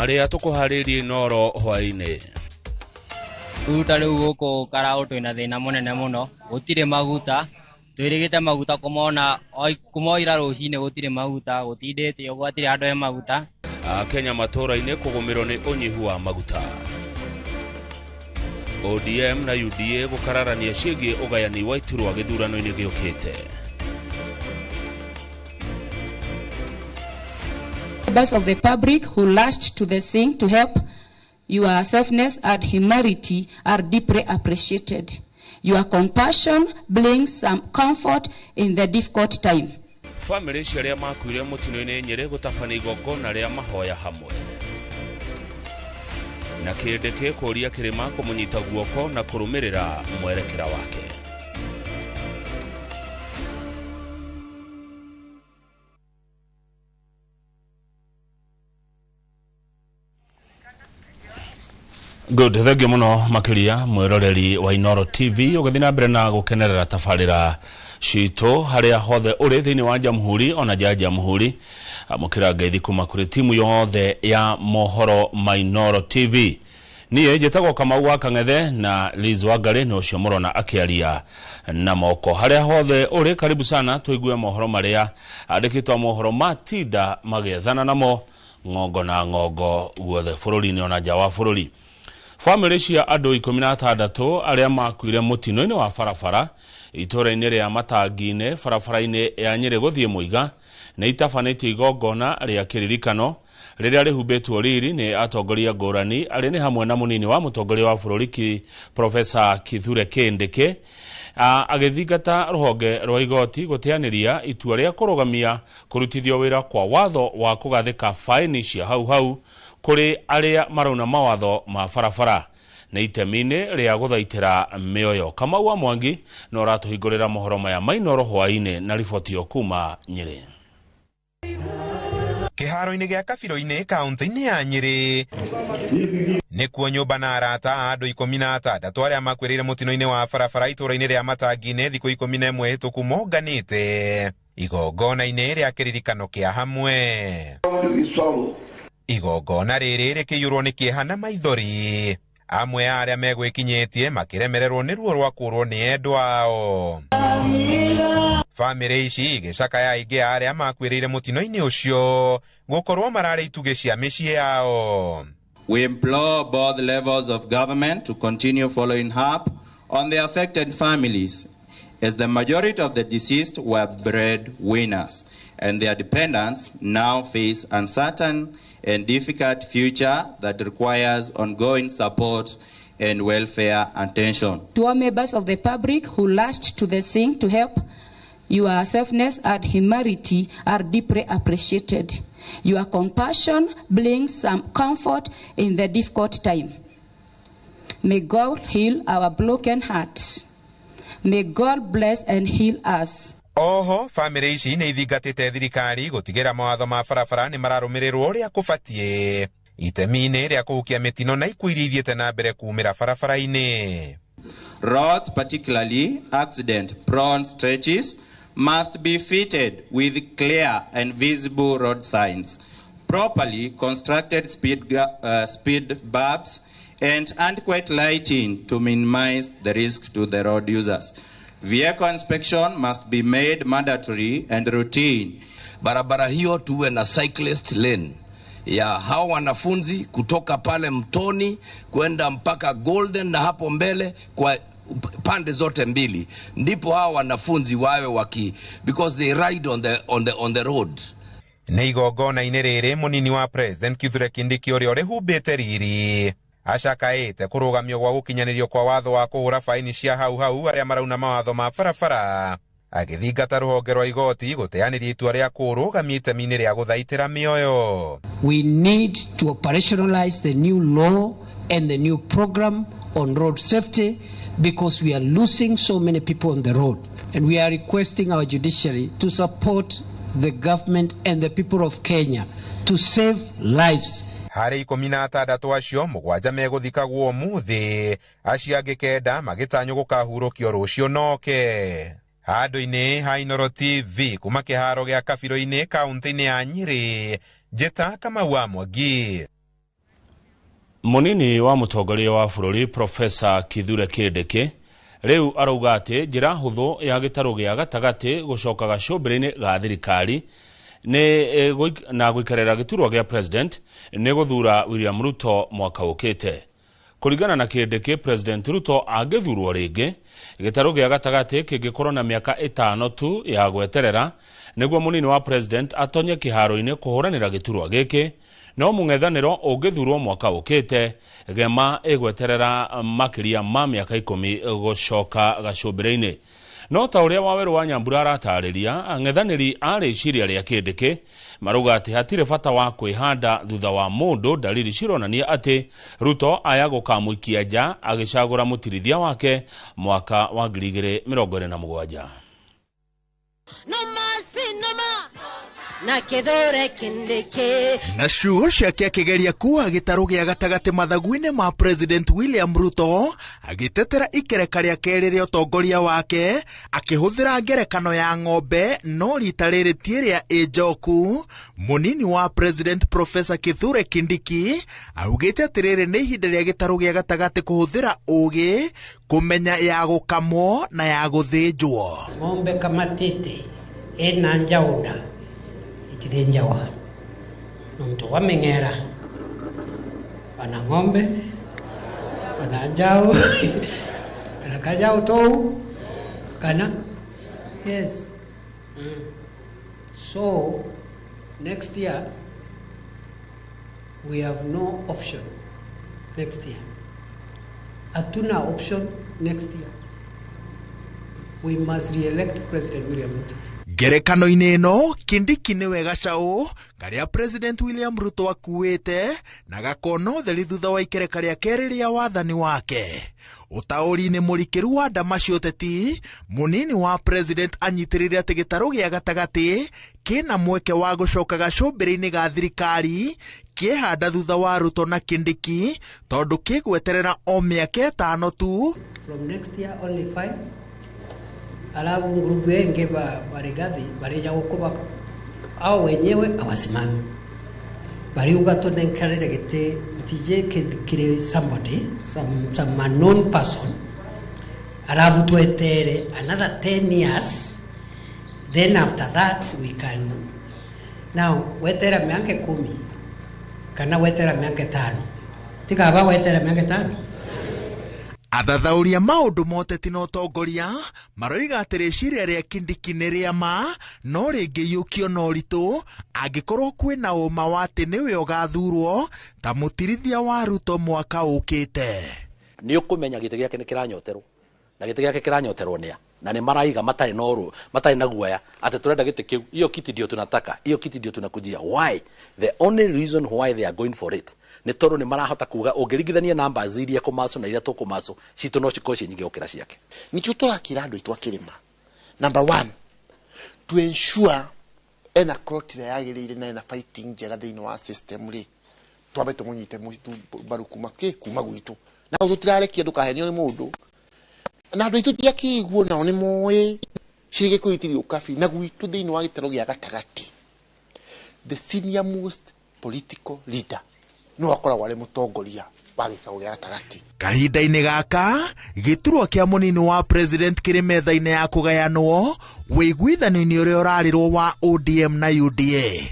Marĩa tũkũharĩirie Inooro hwaĩ-inĩ. Rĩu ta rĩu gũkũ Karau twĩna thĩna mũnene mũno, gũtirĩ maguta, twĩrĩgĩte maguta kũmona kumoira rũcinĩ gũtirĩ maguta, gũtindĩte ũguo hatirĩ handũ he maguta. Kenya matũũra-inĩ kũgũmĩrwo nĩ ũnyihu wa maguta. ODM na UDA gũkararania ciĩgiĩ ũgayani wa iturwa gĩthurano-inĩ gĩũkĩte. Members of the public who rushed to the scene to help, your selflessness and humanity are deeply appreciated. Your compassion brings some comfort in the difficult time. Famĩlĩ cia arĩa makuire mũtino-inĩ Nyĩrĩ gũtabania igongona rĩa mahoya hamwe. Na kĩrĩndĩ gĩkũria kĩrĩma kũmũnyita guoko na kũrũmĩrĩra mwerekera wake. Good, thengiũ mũno makĩria mwĩroreri wa Inooro TV ũgĩthiĩ na mbere na gũkenerera tabarĩra citũ harĩa hothe ũrĩ thĩinĩ wa jamhuri ona nja ya jamhuri. Amũkĩra ngeithi kuma kũrĩ timu yothe ya mohoro ma Inooro TV. Niĩ njĩtagwo Kamau wa Kang'ethe na Liz Wangari nĩ ũcio mũrona akĩaria na moko. Harĩa hothe ũrĩ, karibu sana tũigue mohoro marĩa andĩkĩtwo mohoro matinda magĩethana namo ng'ongo na ng'ongo guothe bũrũri-inĩ ona nja wa bũrũri. Famĩlĩ cia andũ 16 arĩa makuire mũtino-inĩ wa barabara itũũra-inĩ rĩa Matangi-inĩ barabara-inĩ ya Nyĩrĩ gũthiĩ Mũiga nĩ itabanĩtie igongona rĩa kĩririkano rĩrĩa rĩhumbĩtwo riri nĩ atongoria ngũrani arĩ nĩ hamwe na mũnini wa mũtongoria wa bũrũri Profesa Kithure Kindiki agĩthingata rũhonge rwa igoti gũteanĩria itua rĩa kũrũgamia kũrutithio wĩra kwa watho wa kũgathĩka faini cia hau hau kũrĩ arĩa marauna mawatho ma barabara nĩ itemi-inĩ rĩa gũthaitĩra mĩoyo. Kamau wa Mwangi no ũratũhingũrĩra mohoro maya ma Inooro hwaĩ-inĩ na riboti ĩyo kuma Nyĩrĩ. Kĩharo-inĩ gĩa Kabiro-inĩ kaunti-inĩ ya Nyĩrĩ nĩkuo nyũmba na arata a andũ 16 arĩa makuĩrĩire mũtino-inĩ wa barabara itũũra-inĩ rĩa Matangi-inĩ thikũ 11 hĩtũku monganĩte igongona-inĩ rĩa kĩririkano kĩa hamwe. Igongona rĩrĩ rĩkĩiyũrwo nĩ kĩeha na maithori, amwe a arĩa megwĩkinyĩtie makĩremererwo nĩ ruo rwa kũrwo nĩ endwa ao. Famĩlĩ ici igĩcakaya aingĩ a arĩa makuĩrĩire mũtino-inĩ ũcio gũkorwo mararĩ itugĩ cia mĩciĩ yao. We implore both levels of government to continue following up on the affected families, as the majority of the deceased were breadwinners and their dependents now face uncertain and difficult future that requires ongoing support and welfare attention. To all members of the public who rushed to the scene to help, your selflessness and humanity are deeply appreciated. Your compassion brings some comfort in the difficult time. May God heal our broken hearts. May God bless and heal us. Oho, famĩlĩ ici nĩ ithingatĩte thirikari gũtigĩra mawatho ma barabara nĩ mararũmĩrĩrwo ũrĩa kũbatiĩ itemi-inĩ rĩa kũhukia mĩtino na ikuũ iria ithiĩte na mbere kumĩra barabara-inĩ. Roads, particularly accident-prone stretches, must be fitted with clear and visible road signs, properly constructed speed bumps, and adequate lighting to minimize the risk to the road users. Vehicle inspection must be made mandatory and routine. Barabara hiyo tuwe na cyclist lane ya hao wanafunzi kutoka pale Mtoni kwenda mpaka Golden na hapo mbele kwa pande zote mbili, ndipo hao wanafunzi wawe waki, because they ride on the road. Nĩ igongona-inĩ rĩrĩ mũnini wa President Kithure Kindiki ũrĩa ũrĩhumbĩte riri acakaĩte kũrũgamio gwa gũkinyanĩrio kwa watho wa kũhũra faini cia hau hau arĩa marauna mawatho ma barabara, agĩthingata rũhonge rwa igoti gũteanĩria itua rĩa kũrũgamia itemi-inĩ rĩa gũthaitĩra mĩoyo. We need to operationalize the new law and the new program on road safety because we are losing so many people on the road, and we are requesting our judiciary to support the government and the people of Kenya to save lives. Harĩ 16 acio, 7 megũthikagwo ũmũthĩ, acio angĩ 9 magĩtanywo gũkahurũkio rũciũ noke. Handũ-inĩ ha Inooro TV kuma kĩharo gĩa Kabiro-inĩ kaunti-inĩ ya Nyĩrĩ, njĩta Kamau wa Mwangi. Munini wa mutongoria wa bururi Profesa Kithure Kindiki riu arauga ati njira huthu ya gitaru gia gatagati gucoka gacumbiri-ini ga thirikari ni na guikarira giturwa gia president ni guthura William Ruto mwaka ukite. Kuringana na Kindiki, President Ruto angithurwo ringi gitaru gia gatagati kingikorwo na miaka 5 tu ya gweterera niguo munini wa president atonye kiharo-ini kuhuranira giturwa giki, no mung'ethaniro ungithurwo mwaka ukite gema igweterera makiria ma miaka 10 gucoka gacumbiri-ini. No ta uria Waweru wa Nyambura aratariria, ang'ethanĩri a rĩciria rĩa Kindiki marauga atĩ hatirĩ bata wa kwĩhanda thutha wa mũndũ dalili cironania atĩ Ruto aya gũkamũikia nja agĩcagũra mũtirithia wake mwaka wa 2027. Na Kithure Kindiki na ciugo ciake akigeria kuoha gĩtarũ gĩa gatagatĩ mathagu-inĩ ma President William Ruto agĩtetera ikereka rĩa kerĩ rĩa ũtongoria wake akĩhũthĩra ngerekano ya ng'ombe no rita rĩrĩ ti ĩrĩa ĩ njoku. Mũnini wa President Professor Kithure Kindiki augĩte atĩ rĩrĩ nĩ ihinda rĩa gĩtarũ gĩa gatagatĩ kũhũthĩra ũũgĩ kũmenya ya gũkamwo na ya gũthĩnjwo. Ng'ombe kama tete ĩna njaũna ĩtithĩnjawa muntu wameng'era wana ng'ombe wana njau kana kajau tou kana yes. So next year we have no option. Next year hatuna option. Next year we must re-elect President William Ruto. Ngerekano-inĩ ĩno Kindiki nĩwe gacaũ karĩa President William Ruto akuĩte na gakona ũtheri thutha wa ikereka rĩa kerĩ rĩa wathani wake. Ũtaũri-inĩ mũrikĩru wa ndama cia ũteti, mũnini wa president anyitĩrĩire atĩ gĩtarũ gĩa gatagatĩ kĩna mweke wa gũcoka gacũmbĩrĩ-inĩ ga thirikari kĩhanda thutha wa Ruto na Kindiki tondũ kĩgweterera o mĩaka 5 tu. From next year only 5. Alafu ngurubu wenge ba Rigathi barija gukuba au wenyewe awasimami bariuga to nenkarire gite tije kire somebody some unknown person, alafu twetere another 10 years, then after that we can now wetera miaka 10 kana wetera miaka 5 tikaba wetera miaka 5. Athathaũria maũndũ ma ũteti na ũtongoria maroiga atĩ rĩciria rĩa Kindiki nĩ rĩa ma no rĩngĩiyũkio na ũritũ angĩkorwo kwĩna ũma wa atĩ nĩwe ũgathurwo ta mũtirithia wa Ruto mwaka ũkĩte. Nĩ ũkũmenya gĩtĩ gĩake nĩ kĩranyoterwo na gĩtĩ gĩake kĩranyoterwo nĩa na nĩ maraiga matarĩ na ũru matarĩ na guoya atĩ turenda gĩtĩ kĩu, hiyo kiti ndio tunataka, hiyo kiti ndio tunakujia. Why? The only reason why they are going for it nĩ tondũ nĩ marahota kuga ũngĩringithania namba iria kũmaco na iria tũkũmaco citũ no cikorwo ciĩ nyingĩ gũkĩra ciake. Nĩkĩo tũrakĩra andũ aitũ a kĩrĩma, number 1, to ensure ena plot ĩrĩa yagĩrĩire na ena fighting njega thĩinĩ wa system rĩ, twambe tũmũnyite mbaru kuma kĩ kuma gwitũ na tũtirarekia ndũkahenio nĩ mũndũ na andũ aitũ ti akĩiguo nao nĩ moĩ cirĩ Gĩkũyũ itirĩ ũkabi na gwitũ thĩinĩ wa gĩtarũ gĩa gatagatĩ the senior most political leader no akoragwo arĩ mũtongoria wa gĩcago gĩa gatagatĩ. Kahinda-inĩ gaka gĩturwa kĩa mũnini wa president kĩrĩ metha-inĩ ya kũgayanwo wĩiguithanio-inĩ ũrĩa ũrarĩrwo wa ODM na UDA.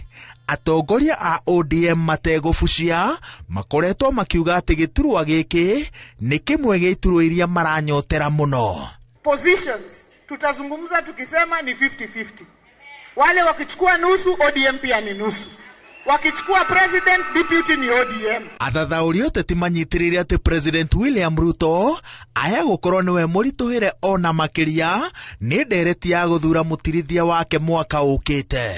Atongoria a ODM mategũbucia makoretwo makiuga atĩ gĩturwa gĩkĩ nĩ kĩmwe gĩa iturwa iria maranyotera mũno. Positions tutazungumza tukisema ni 50-50. Wale wakichukua nusu ODM pia ni nusu. Wakichukua president, deputy ni ODM. Athathaũri ũteti manyitĩrĩire atĩ President William Ruto aya gũkorwo nĩwe mũritũhĩre ona makĩria nĩ ndereti ya gũthura mũtirithia wake mwaka ũkĩte.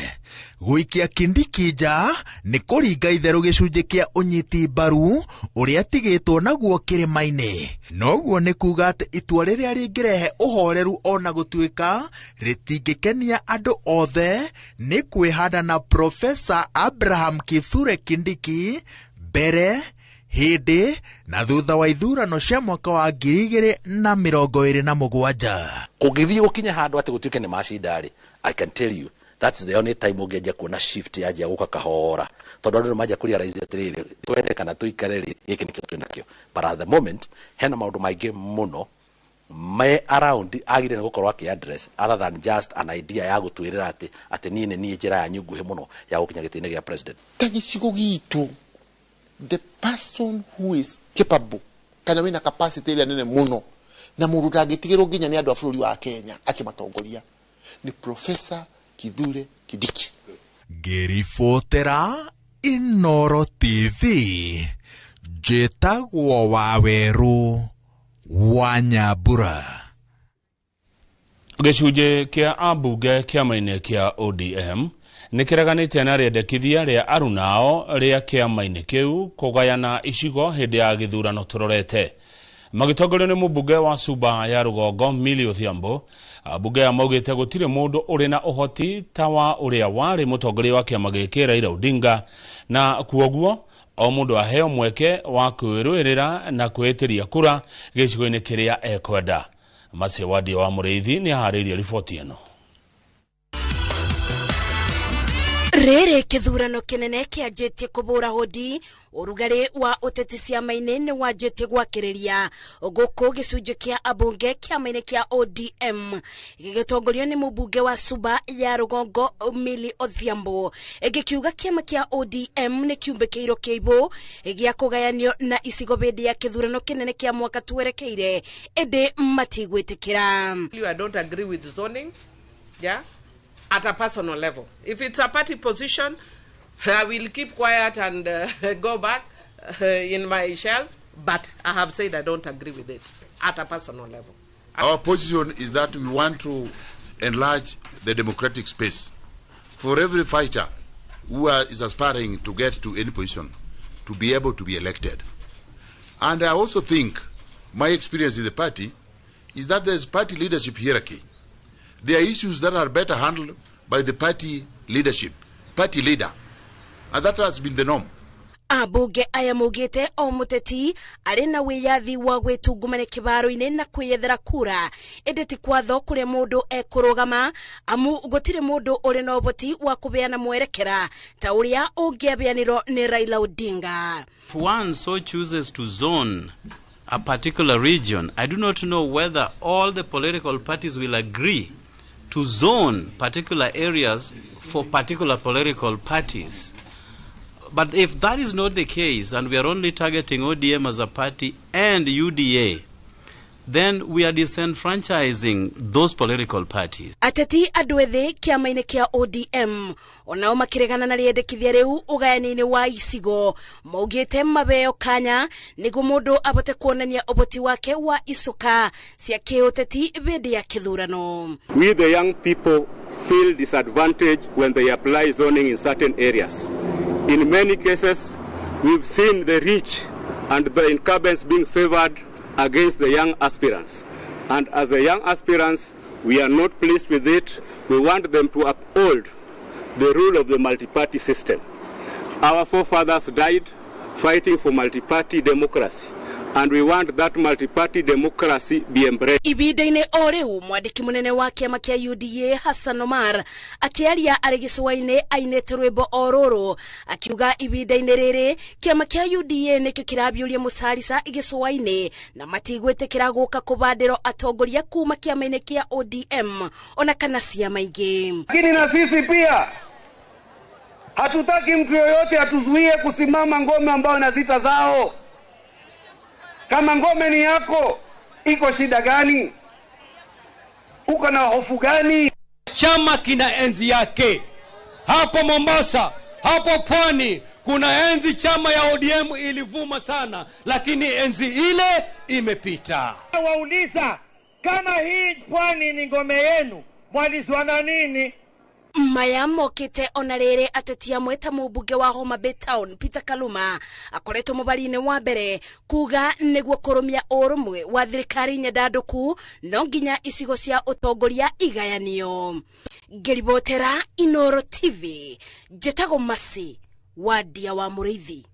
Gũikia Kindiki nja nĩ kũringa itherũ gĩcunjĩ kĩa ũnyiti mbaru ũrĩa atigĩtwo naguo kĩrĩma-inĩ. Noguo nĩ kuga atĩ itua rĩrĩa rĩngĩrehe ũhoreru ona gũtuĩka rĩtingĩkenia andũ othe nĩ kwĩhanda na Professor Abraham Kithure Kindiki mbere, hĩndĩ na thutha wa ithurano cia mwaka wa 2027. Kũngĩthiĩ gũkinya handũ atĩ gũtuĩke nĩ macinda rĩ, I can tell you That's the only time ũngĩanjia kuona shift yanjia gũka kahora, tondũ andũ nĩ manjia kũrealize atĩrĩrĩ, twende kana tũikare rĩ, gĩkĩ nĩkĩo twĩnakĩo. But at the moment hena maũndũ maingĩ mũno me around agire nĩ gũkorwo akĩ address other than just an idea ya gũtwĩrĩra atĩ niĩ nĩ niĩ njĩra yanyu nguhĩ mũno ya gũkinya gĩtĩ-inĩ gĩa president. Ta gĩcigo gitũ, the person who is capable kana wĩna capacity ĩrĩa nene mũno na mũndũ ũtangĩtigĩrwo nginya nĩ andũ a bũrũri wa Kenya akĩmatongoria nĩ Professor Kithure Kindiki. Ngĩribotera Inoro TV, njĩtagwo Wawerũ wa Nyambura. Gĩcunjĩ kĩa ambunge kĩama-inĩ kĩa ODM nĩ kĩreganĩte na rĩendekithia rĩa arunao rĩa kĩama-inĩ kĩu kũgayana icigo hĩndĩ ya gĩthurano tũrorete. Magĩtongorio nĩ mũmbunge wa Suba ya Rũgongo Millie Odhiambo, ambunge aya maugĩte gũtirĩ mũndũ ũrĩ na ũhoti ta wa ũrĩa warĩ mũtongoria wa kĩama gĩkĩ Raila Odinga, na kuoguo o mũndũ aheo mweke wa kwĩrũĩrĩra na kwĩĩtĩria kura gĩcigo-inĩ kĩrĩa ekwenda. Mace Wadia wa Mũrĩithi nĩ aharĩirie riboti ĩno. Rĩrĩ kĩthurano kĩnene kĩanjĩtie kũbũra hodi, ũrugarĩ wa ũteti ciama-inĩ nĩ wanjĩtie gwakĩrĩria gũkũ gĩcunjĩ kĩa ambunge kĩama-inĩ kĩa ODM gĩgĩtongorio nĩ mũmbunge wa Suba ya Rũgongo Millie Odhiambo, gĩkiuga kĩama kĩa ODM nĩ kĩumbĩkĩirwo kĩimbo gĩa kũgayanio na icigo hĩndĩ ya kĩthurano kĩnene kĩa mwaka twerekeire, ĩndĩ matigwĩtĩkĩra. I don't agree with zoning, yeah? At a personal level. If it's a party position, I will keep quiet and go back in my shell, but I have said I don't agree with it at a personal level. Our position is that we want to enlarge the democratic space for every fighter who is aspiring to get to any position to be able to be elected. And I also think my experience in the party is that there's party leadership hierarchy. There are issues that are better handled by the party leadership, party leader, and that has been the norm. Ambunge aya maugĩte o mũteti arĩ na wĩyathi wa gwĩtungumania kĩbaro-inĩ na kwĩyethera kura, ĩndĩ ti kwatho kũrĩa mũndũ ekũrũgama, amu gũtirĩ mũndũ ũrĩ na ũhoti wa kũbeana mwerekera ta ũrĩa ũngĩabeanirwo nĩ Raila Odinga. If one so chooses to zone a particular region, I do not know whether all the political parties will agree to zone particular areas for particular political parties. But if that is not the case, and we are only targeting ODM as a party and UDA, then we are disenfranchising those political parties. Ateti andũ ethĩ kĩama-inĩ kĩa ODM onao makĩregana na rĩendekithia rĩu ũgayani-inĩ wa icigo, maugĩte mabeo kanya nĩguo mũndũ abote kuonania ũhoti wake wa icoka cia kĩũteti hĩndĩ ya kĩthurano. We the young people feel disadvantaged when they apply zoning in certain areas. In many cases, we've seen the rich and the incumbents being favored against the young aspirants. And as the young aspirants, we are not pleased with it. We want them to uphold the rule of the multi-party system. Our forefathers died fighting for multi-party democracy, and we want that multi-party democracy be embraced. Ibinda-inĩ o rĩu mwandĩki mũnene wa kĩama kĩa UDA Hassan Omar akĩaria arĩ gĩcũa-inĩ ainĩte rwĩmbo o rũrũ, akiuga ibinda-inĩ rĩrĩ kĩama kĩa UDA nĩkĩo kĩrabiũria mũcarica gĩcũa-inĩ na matigwĩtĩkĩra gũka kũbandĩrwo atongoria kuma kĩama-inĩ kĩa ODM ona kana ciama ingĩ. Lakini na sisi pia hatutaki mtu yoyote atuzuie kusimama ngome ambayo na zita zao. Kama ngome ni yako, iko shida gani? Uko na hofu gani? Chama kina enzi yake. Hapo Mombasa, hapo Pwani, kuna enzi chama ya ODM ilivuma sana, lakini enzi ile imepita. Wauliza kama hii Pwani ni ngome yenu, mwalizwana nini? Maya mokite ona rĩrĩ ateti amwe ta mũmbunge wa Homa Bay Town Peter Kaluma akoretwo mũbari-inĩ wa mbere kuga nĩguo kũrũmia ũrũmwe wa thirikari nyandandũku no nginya icigo cia ũtongoria igayanio. Ngĩribotera Inoro TV, njĩtagwo Masi Wadia wa Mũrĩithi.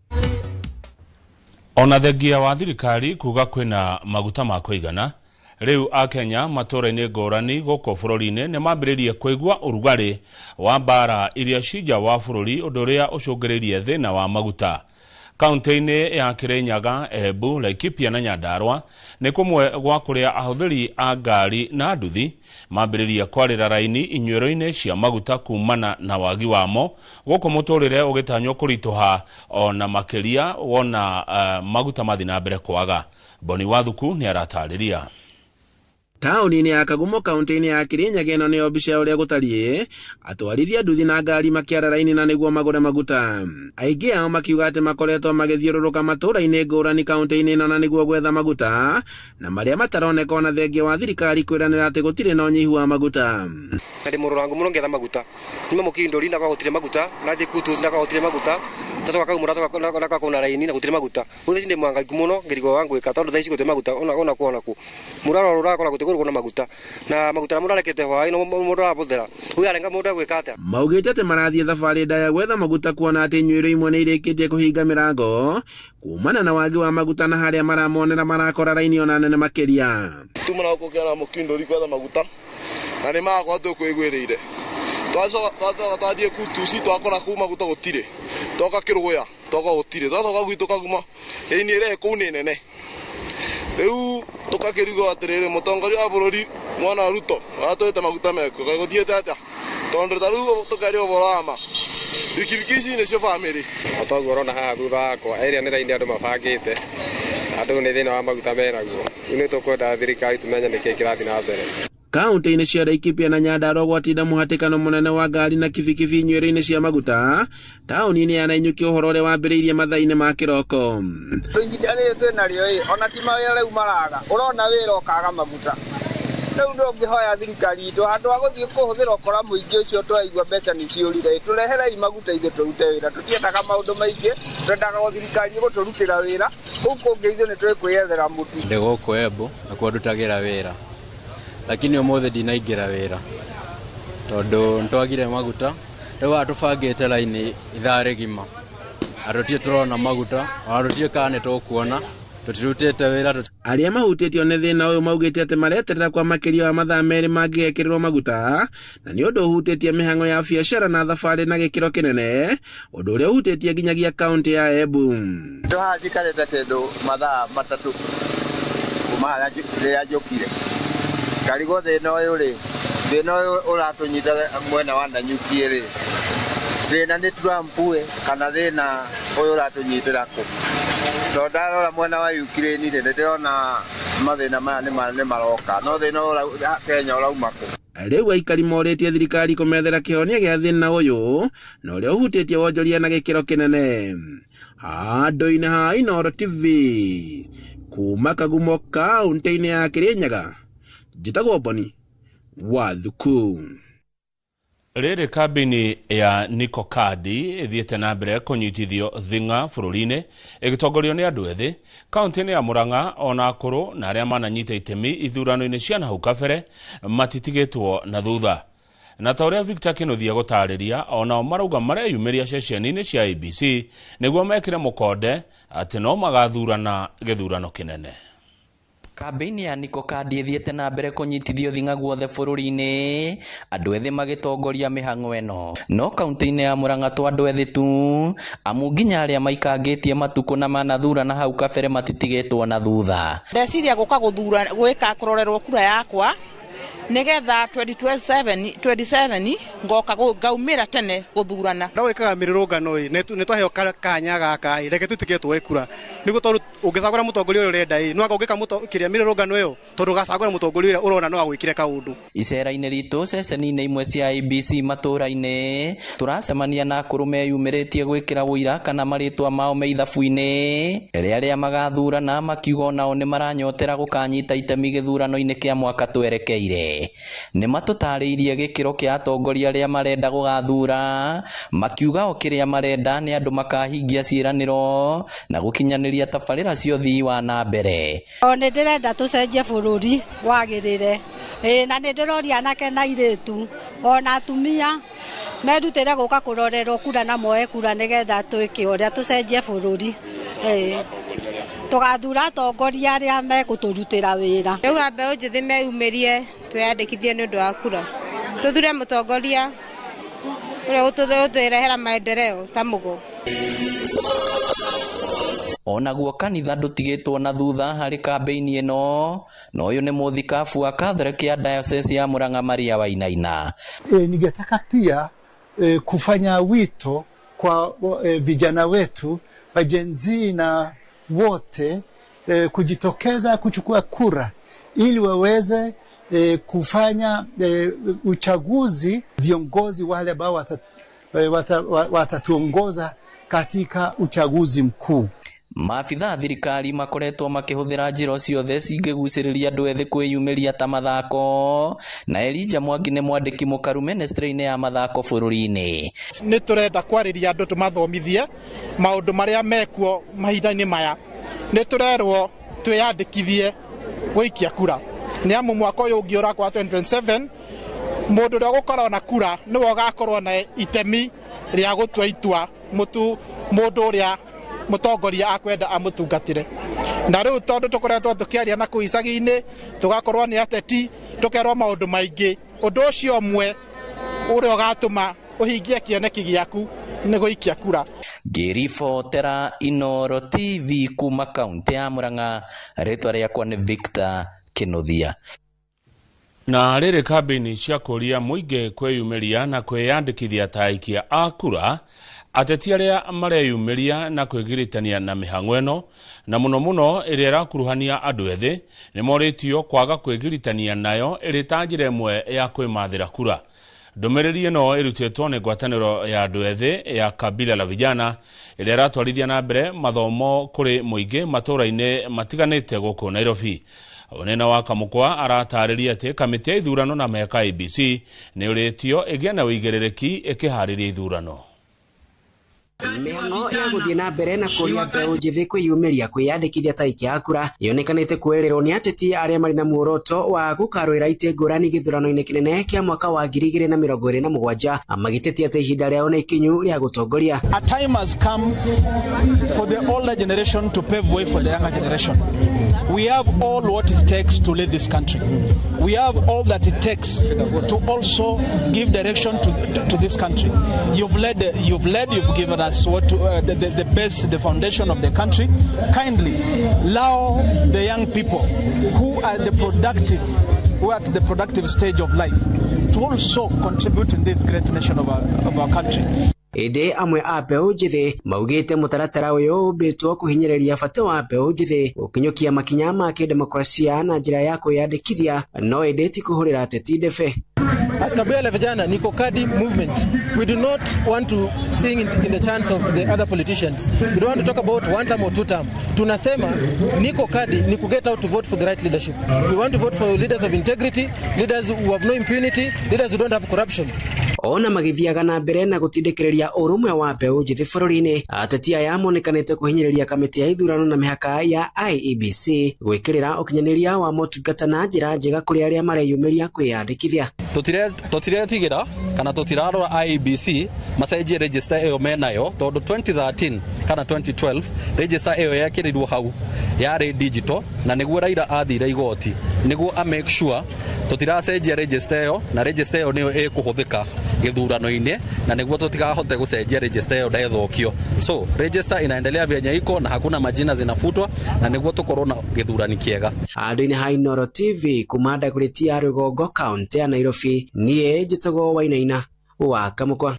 Ona thengia wa thirikari kuga kwĩna maguta ma kũigana, Rĩu akenya matũũra-inĩ ngũrani gũkũ bũrũri-inĩ nĩ mambĩrĩrie kũigua ũrugarĩ wa mbara iria cinja wa bũrũri, ũndũ ũrĩa ũcũngĩrĩirie thĩna wa maguta. Kaunti-inĩ ya Kirinyaga, Embu, Laikipia na Nyandarua nĩ kũmwe gwa kũrĩa ahũthĩri a ngari na nduthi mambĩrĩria kwarĩra raini inyuĩro-inĩ cia maguta kumana na wagi wamo, gũkũ mũtũrĩre ũgĩtanywo kũritũha ona makĩria wona maguta mathiĩ na mbere kwaga. Boni Wathuku nĩ aratarĩria. Taũni-inĩ ya Kagumo kaunti-inĩ ya Kirinyaga ĩno nĩyo mbica ya ũrĩa gũtariĩ, atwarithia nduthi na ngari makĩara raini na nĩguo magũre maguta. Aingĩ ao makiuga atĩ makoretwo magĩthiũrũrũka matũũra-inĩ ngũrani kaunti-inĩ ĩno na nĩguo gwetha maguta, na marĩa mataroneka ona thengia wa thirikari kwĩranĩra atĩ gũtirĩ na ũnyihu wa maguta. Na ndĩ mũrũrangu mũno ngĩetha maguta, nyuma mũkindũri na gũtirĩ maguta, nathiĩ Kutus na gũtirĩ maguta, twacoka Kagumo na kuna raini na gũtirĩ maguta. Rĩu thaa ici ndĩ mũhangaiku mũno ngĩrigwo wa ngwĩka tondũ thaa ici gũtirĩ maguta ona kũ ona kũ. Mũndũ arorũra akora gũtirĩ kũndũ na maguta, na maguta marĩa mũndũ arekete hwaĩ no mũndũ arahũthĩra. Rĩu yarenga mũndũ egwĩka atĩa? Maugĩte atĩ marathiĩ thabarĩ ndaya gwetha maguta kuona atĩ inyuĩro imwe nĩ irĩkĩtie kũhinga mĩrango kumana na wagi wa maguta, na harĩa maramonera marakora raini ona nene makĩria. Tuma na gũkũ kĩara mũkindũri gwetha maguta na nĩ magakwa tũkwĩgwĩrĩire. Twacoka twathiĩ Kutusi twakora kũu maguta gũtirĩ, twoka Kĩrũgũya twoka gũtirĩ, twacoka gwitũ Kagumo ĩni ĩrĩa ĩ kũu nĩ nene. Rĩu tũkakĩrigwo atĩrĩrĩ, mũtongoria wa bũrũri mwana Ruto atwĩte maguta mekuo, kaĩ gũthiĩte atĩa? Tondũ ta rĩu tũkaria ũhoro wa ma, bikibiki ici nĩcio bamĩrĩ. O toguo ũrona haha thutha wakwa, ĩrĩa nĩ raini andũ mabangĩte, andũ nĩ thĩna wa maguta menaguo. Rĩu nĩ tũkwenda thirikari tũmenye nĩkĩĩ kĩrathiĩ na mbere. Kaunti-inĩ cia Laikipia na Nyandarua gwatinda mũhatĩkano mũnene wa ngari na kibikibi inyuĩro-inĩ cia maguta taũni-inĩ ya Nanyuki, ũhoro ũrĩa wambĩrĩirie mathaa-inĩ ma kĩroko. Ihinda rĩrĩ twĩnarĩo ĩ, ona ti mawĩra rĩu maraga, ũrona wĩra ũkaga maguta. Rĩu ndũngĩhoya thirikari itũ handũ ha gũthiĩ kũhũthĩra ũkora mũingĩ ũcio tũraigua mbeca nĩ ciũrire, tũreherei maguta ithuĩ tũrute wĩra. Tũtiendaga maũndũ maingĩ, twendaga o thirikari ĩgũtũrutĩra wĩra, kũu kũngĩ ithuĩ nĩ twĩkwĩyethera mũtu. Ndĩ gũkũ Embu nakuo ndutagĩra wĩra, lakini ũmũthĩ ndinaingĩra wĩra tondũ nĩtwagire maguta. Rĩu haha tũbangĩte raini ithaa rĩgima na tũtirĩ tũrona maguta, ona tũtiũĩ kana nĩ tũkuona, tũtirutĩte wĩra. Arĩa mahutĩtio nĩ thĩna ũyũ maugĩte atĩ mareterera kwa makĩria wa mathaa merĩ mangĩgekĩrĩrwo maguta, na nĩ ũndũ ũhutĩtie mĩhang'o ya biacara na thabarĩ na gĩkĩro kĩnene, ũndũ ũrĩa ũhutĩtie nginyagia kaunti ya Embu. Ndo haha njikarĩte kĩndũ mathaa matatũ kuma harĩa rĩrĩa njũkire, ngarigwo thĩna ũyũ rĩ, thĩna ũyũ ũratũnyita mwena wa Nanyuki rĩ, thĩna nĩ Trump ĩ kana thĩna ũyũ ũratũnyitĩra kũ? Tondũ ndarora mwena wa Ukraine rĩ, nĩndĩrona mathĩna maya nĩ maroka, no thĩna ũyũ Kenya ũrauma kũ? Rĩu aikari morĩtie thirikari kũmethera kĩhonia gĩa thĩna ũyũ na ũrĩa ũhutĩtie wonjoria na gĩkĩro kĩnene. Handũ-inĩ ha Inooro TV kuma Kagumo kaunti-inĩ ya Kirinyaga, njĩtagwo Boni Wathuku. Rĩrĩ kambĩini ya Niko Kadi ĩthiĩte na mbere kũnyitithio thing'a bũrũri-inĩ ĩgĩtongorio nĩ andũ ethĩ kaunti-inĩ ya Murang'a, ona akũrũ na arĩa mananyita itemi ithurano-inĩ cia nahau kabere matitigĩtwo na thutha. Na ta ũrĩa Victor Kĩnuthia gũtarĩria, onao marauga mareyumĩria ceceni-inĩ cia ABC nĩguo mekĩre mũkonde atĩ no magathurana gĩthurano kĩnene. Kambĩini ya Niko Kadi ĩthiĩte na mbere kũnyitithio thing'a guothe bũrũri-inĩ, andũ ethĩ magĩtongoria mĩhang'o ĩno. No kaunti-inĩ ya Murang'a to andũ ethĩ tu, amu nginya arĩa maikangĩtie matukũ na manathurana hau kabere matitigĩtwo na thutha. Ndeciria gũka gũthura gwĩka kũrorerwo kura yakwa nigetha 2027 ngoka ngaumĩra tene gũthurana. Ndawĩkaga mĩrũrũngano ĩ nĩ twaheo kanya gaka ĩ, reke tũtĩke tuoe kura nĩguo tondũ ũngĩcagũra mũtongoria ũrĩa ũrenda ĩ, no anga ũngĩka kĩrĩa mĩrũrũngano ĩyo tondũ ũgacagũra mũtongoria ũrĩa ũrona no agwĩkĩre kaũndũ. Icera-inĩ ritũ ceceni-inĩ imwe cia ABC matũũra-inĩ tũracemania na akũrũ meyumĩrĩtie gwĩkĩra ũira kana marĩtwa mao me ithabu-inĩ rĩa arĩa magathurana, makiuga onao nĩ maranyotera gũkanyita itemi gĩthurano-inĩ kĩa mwaka twerekeire. Nĩ matũtarĩirie gĩkĩro kĩa atongoria arĩa marenda gũgathura, makiuga o kĩrĩa marenda nĩ andũ makahingia ciĩranĩro na gũkinyanĩria tabarĩra cia ũthii wa na mbere. O nĩ ndĩrenda tũcenjie bũrũri wagĩrĩre, na nĩ ndĩroria anake na airĩtu ona atumia merutĩre gũka kũrorerwo kura na moe kura nĩgetha twĩke ũrĩa tũcenjie bũrũri. Tũgathura atongoria arĩa mekũtũrutĩra wĩra. Ndauga mbeũ njĩthĩ meyumĩrie twĩyandĩkithie nĩ ũndũ wa kura, tũthure mũtongoria ũrĩa ũtũrehera maendeleo ta Mugo. Onaguo kanitha ndũtigĩtwo na thutha harĩ kambĩini ĩno, na ũyũ nĩ mũthikabu wa Catholic ya Diocese ya Murang'a Maria Wainaina. Ningetaka pia kufanya wito kwa vijana wetu wa Gen Z na wote kujitokeza kuchukua kura ili waweze kufanya uchaguzi viongozi wale ambao watatuongoza katika uchaguzi mkuu. Maabitha a thirikari makoretwo makĩhũthĩra njĩra ciothe cingĩgucĩrĩria andũ ethĩ kwĩyumĩria ta mathako, na Elijah Mwangi nĩ mwandĩki mũkaru ministry-inĩ ya mathako bũrũri-inĩ. Nĩ tũrenda kwarĩria andũ tũmathomithie maũndũ marĩa mekuo mahinda-inĩ maya. Nĩ tũrerwo twĩyandĩkithie gũikia kura, nĩ amu mwaka ũyũ ũngĩ ũrakwa 2027 mũndũ ũrĩa ũgũkorwo na kura nĩwe ũgakorwo na itemi rĩa gũtua itua mũndũ ũrĩa mũtongoria akwenda amũtungatĩre. Na rĩu tondũ tũkoretwo tũkĩaria na kũu icagi-inĩ, tũgakorwo nĩ ateti, tũkerwo maũndũ maingĩ, ũndũ ũcio ũmwe ũrĩa ũgatũma ũhingie kĩoneki gĩaku nĩ gũikia kura. Ngĩribotera Inooro TV kuma kaunti ya Murang'a, rĩtwa rĩakwa nĩ Victor Kinuthia. Na rĩrĩ kambĩini cia kũria mũingĩ kwĩyumĩria na kwĩyandĩkithia ta aikia a kura, ateti arĩa mareyumĩria na kwĩgiritania na mĩhang'o ĩno na mũno mũno ĩrĩa ĩrakuruhania andũ ethĩ nĩ morĩtio kwaga kwĩgiritania nayo ĩrĩ ta njĩra ĩmwe ya kwĩmathĩra kura. Ndũmĩrĩri ĩno ĩrutĩtwo nĩ ngwatanĩro ya andũ ethĩ ya Kabila la Vijana ĩrĩa ĩratwarithia na mbere mathomo kũrĩ mũingĩ matũũra-inĩ matiganĩte gũkũ Nairobi. Onena wa Kamukwa aratarĩria atĩ kamĩtĩ ya ithurano na mĩhaka IEBC nĩ ũrĩtio ĩgĩe na ũigĩrĩrĩki ĩkĩharĩria ithurano. Mĩhang'o ya gũthiĩ na mbere na kũria mbeũ njĩthĩ kwĩyumĩria kwĩyandĩkithia ta aikia a kura yonekanĩte kuoererwo nĩ ateti arĩa marĩ na muoroto wa gũkarũĩra itĩ ngũrani gĩthurano-inĩ kĩnene kĩa mwaka wa 2027 magĩtetia atĩ ihinda rĩao nĩ ikinyu rĩa gũtongoria. A time has come for the older generation to pave way for the younger generation. We have all what it takes to lead this country. We have all that it takes to also give direction to this country. You've led, you've given us what the base, the foundation of the country. Kindly allow the young people who are the productive, who are at the productive stage of life, to also contribute in this great nation of our country. Ĩndĩ amwe a mbeũ njĩthĩ maugĩte mũtaratara ũyũ ũmbĩtwo kũhinyĩrĩria bata wa mbeũ njĩthĩ gũkinyũkia makinya ma kĩdemokrasia na njĩra ya kwĩyandĩkithia, no ĩndĩ ti kũhũrĩra ateti ndebe. As Kabila la Vijana, Niko Kadi movement, we do not want to sing in the chants of the other politicians. We don't want to talk about one term or two term. Tunasema Niko Kadi ni ku get out to vote for the right leadership. We want to vote for leaders of integrity, leaders who have no impunity, leaders who don't have corruption. Ona magĩthiaga na mbere na gũtindĩkĩrĩria ũrũmwe wa mbeũ njĩthĩ bũrũri-inĩ, ateti aya monekanĩte kũhinyĩrĩria kamĩtĩ ya ithurano na mĩhaka ya IEBC gwĩkĩrĩra ũkinyanĩria wa motungata na njĩra njega kũrĩ arĩa mareyumĩria kwĩyandĩkithia. Tũtiretigĩra kana tũtirarora IEBC macenjie register ĩyo menayo, tondũ 2013 kana 2012 register ĩyo yekĩrirwo hau yarĩ digital, na nĩguo Raila athire igoti nĩguo a make sure tũtiracenjia register ĩyo, na register ĩyo nĩyo ĩkũhũthĩka gĩthurano-inĩ, na nĩguo tũtikahote gũcenjia register ĩyo ndethũkio. So register inaendelea vyenye iko na hakuna majina zinafutwa, na nĩguo tũkorwo na gĩthurani kĩega. Andũ-inĩ ha Inooro TV kuma Dagoretti ya Rũgongo kaunti ya Nairobi, niĩ njĩtagwo Wainaina wa Kamukwa.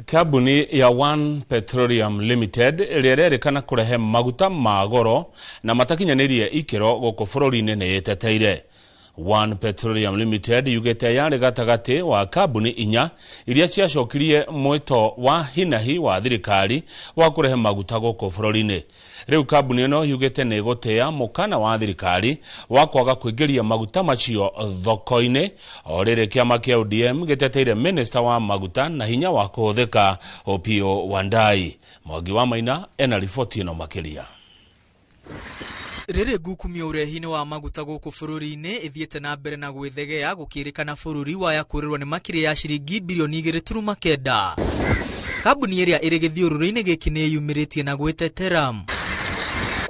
Kambuni ya One Petroleum Limited ĩrĩa ĩrerĩkana kũrehe maguta ma goro na matakinyanĩirie ikĩro gũkũ bũrũri-inĩ nĩ ĩteteire. One Petroleum Limited yugĩte yarĩ gatagatĩ wa kambuni inya iria ciacokirie mwĩto wa hinahi wa thirikari wa kũrehe maguta gũkũ bũrũri-inĩ. Rĩu kambuni ĩno yugĩte nĩ ĩgũtĩa mũkana wa thirikari wa kwaga kũingĩria maguta macio thoko-inĩ. O rĩrĩ kĩama kĩa ODM gĩteteire minista wa maguta na hinya wa kũhũthĩka Opiyo Wandayi. Mwangi wa Maina ena riboti ĩno makĩria. Rĩrĩ ngukumio ũrehi-inĩ wa maguta gũkũ bũrũri-inĩ ĩthiĩte na mbere na gwĩthegea gũkĩrĩkana bũrũri waya kũrĩrwo nĩ makĩria ya ciringi bilioni 2.9. Kambuni ĩrĩa ĩrĩ gĩthiũrũrĩ-inĩ gĩkĩ nĩ ĩyumĩrĩtie na gwĩtetera.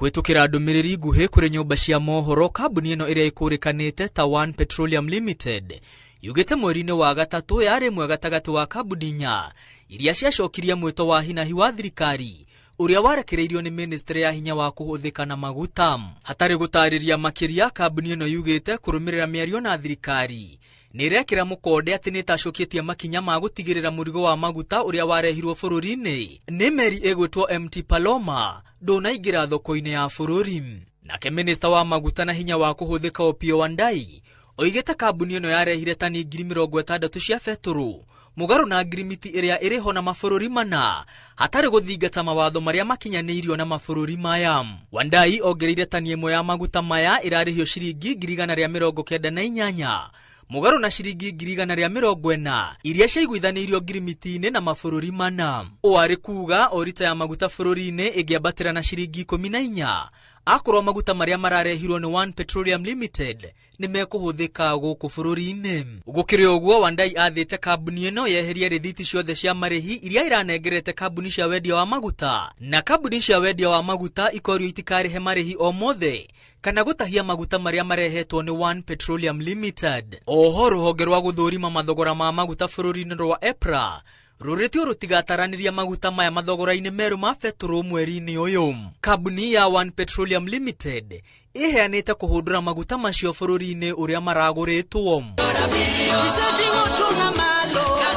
Kũhĩtũkĩra ndũmĩrĩri nguhĩ kũrĩ nyũmba cia mohoro, kambuni ĩno ĩrĩa ĩkũrĩkanĩte ta One Petroleum Limited yugĩte mweri-inĩ wa gatatũ yarĩ ĩmwe gatagatĩ wa kambuni inya iria ciacokirie mwĩto wa hinahi wa thirikari ũrĩa warekereirio nĩ ministry ya hinya wa kũhũthĩka na maguta. Hatarĩ gũtarĩria makĩria, kambuni ĩno yugĩte kũrũmĩrĩra mĩario na thirikari nĩ ĩrekĩra mũkonde atĩ nĩ ĩtacũkĩtie makinya ma gũtigĩrĩra mũrigo wa maguta ũrĩa warehirwo bũrũri-inĩ nĩ meri ĩgwĩtwo MT Paloma ndũnaingĩra thoko-inĩ ya bũrũri. Nake minista wa maguta na hinya wa kũhũthĩka Opiyo Wandayi oigĩte kambuni ĩno yarehire tani 60,000 cia betũrũ mũgarũ na ngirimiti ĩrĩa ĩrĩho na mabũrũri mana hatarĩ gũthingata mawatho marĩa makinyanĩirio na mabũrũri maya. Wandayi ongereire tani ĩmwe ya maguta maya ĩrarĩhio ciringi 198 mũgarũ na ciringi 140 iria ciaiguithanĩirio ngirimiti-inĩ na mabũrũri mana. Ũũ arĩ kuga o rita ya maguta bũrũri-inĩ ĩngĩambatĩra na ciringi 14 akorwo maguta marĩa mararehirwo nĩ One Petroleum Limited nĩ mekũhũthĩka gũkũ bũrũri-inĩ. Gũkĩrĩ ũguo, Wandayi athĩte kambuni ĩno yeherie rĩthiti ciothe cia marĩhi iria ĩranengerete kambuni cia wendia wa maguta, na kambuni cia wendia wa maguta ikorio itikarĩhe marĩhi o mothe kana gũtahia maguta marĩa marehetwo nĩ One Petroleum Limited. Oho rũhonge rwa gũthũrima mathogora ma maguta bũrũri-inĩ rwa EPRA rũrĩtio rũtigataranĩria maguta maya mathogora-inĩ merũ ma betũrũ mweri-inĩ ũyũ. Kambuni ya One Petroleum Limited ĩheanĩte kũhũndũra maguta macio bũrũri-inĩ ũrĩa maragũrĩtwo.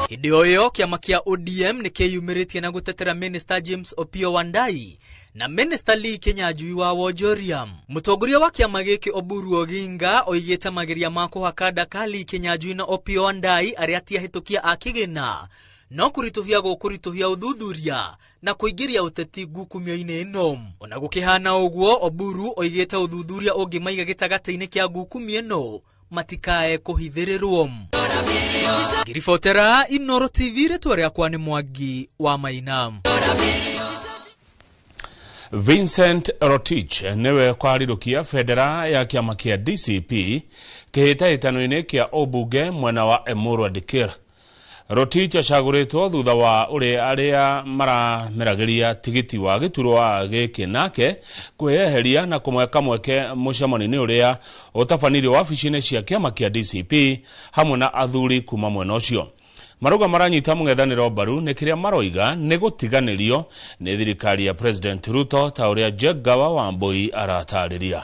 Hĩndĩ o ĩyo, kĩama kĩa ODM nĩ kĩyumĩrĩtie na gũtetera Minister James Opiyo Wandayi na Minister Lee Kinyanjui wa wonjoria. Mũtongoria wa kĩama gĩkĩ Oburu Oginga oigĩte mageria ma kũhaka ndaka Lee Kinyanjui na Opiyo Wandayi arĩa ti ahĩtũkia a kĩgĩna no kũritũhia gũkũritũhia ũthuthuria na kũingĩria ũteti ngukumio-inĩ ĩno. Ona gũkĩhana ũguo, Oburu oigĩte ũthuthuria ũngĩmaiga gĩtagatĩ-inĩ kĩa ngukumio ĩno matikae kũhithĩrĩrwo. Ngĩribotera Inooro TV, rĩtwa rĩakwa nĩ Mwangi wa Maina. Vincent Rotich niwe kwarirũkia bendera ya kĩama kĩa DCP kĩhĩtahĩtano-inĩ kĩa ũmbunge mwena wa Emurua Dikirr. Rotich acagũrĩtwo thutha wa ũrĩa arĩa marameragĩria tigiti wa gĩturwa gĩkĩ nake kwĩyeheria na kũmweka mweke mũcemanio-inĩ ũrĩa ũtabanirio wabici-inĩ cia kĩama kĩa DCP hamwe na athuri kuma mwena ũcio. Marauga maranyita mũng'ethanĩro mbaru nĩ kĩrĩa maroiga nĩ gũtiganĩrio nĩ thirikari ya President Ruto ta ũrĩa Jengawa Wambui aratarĩria.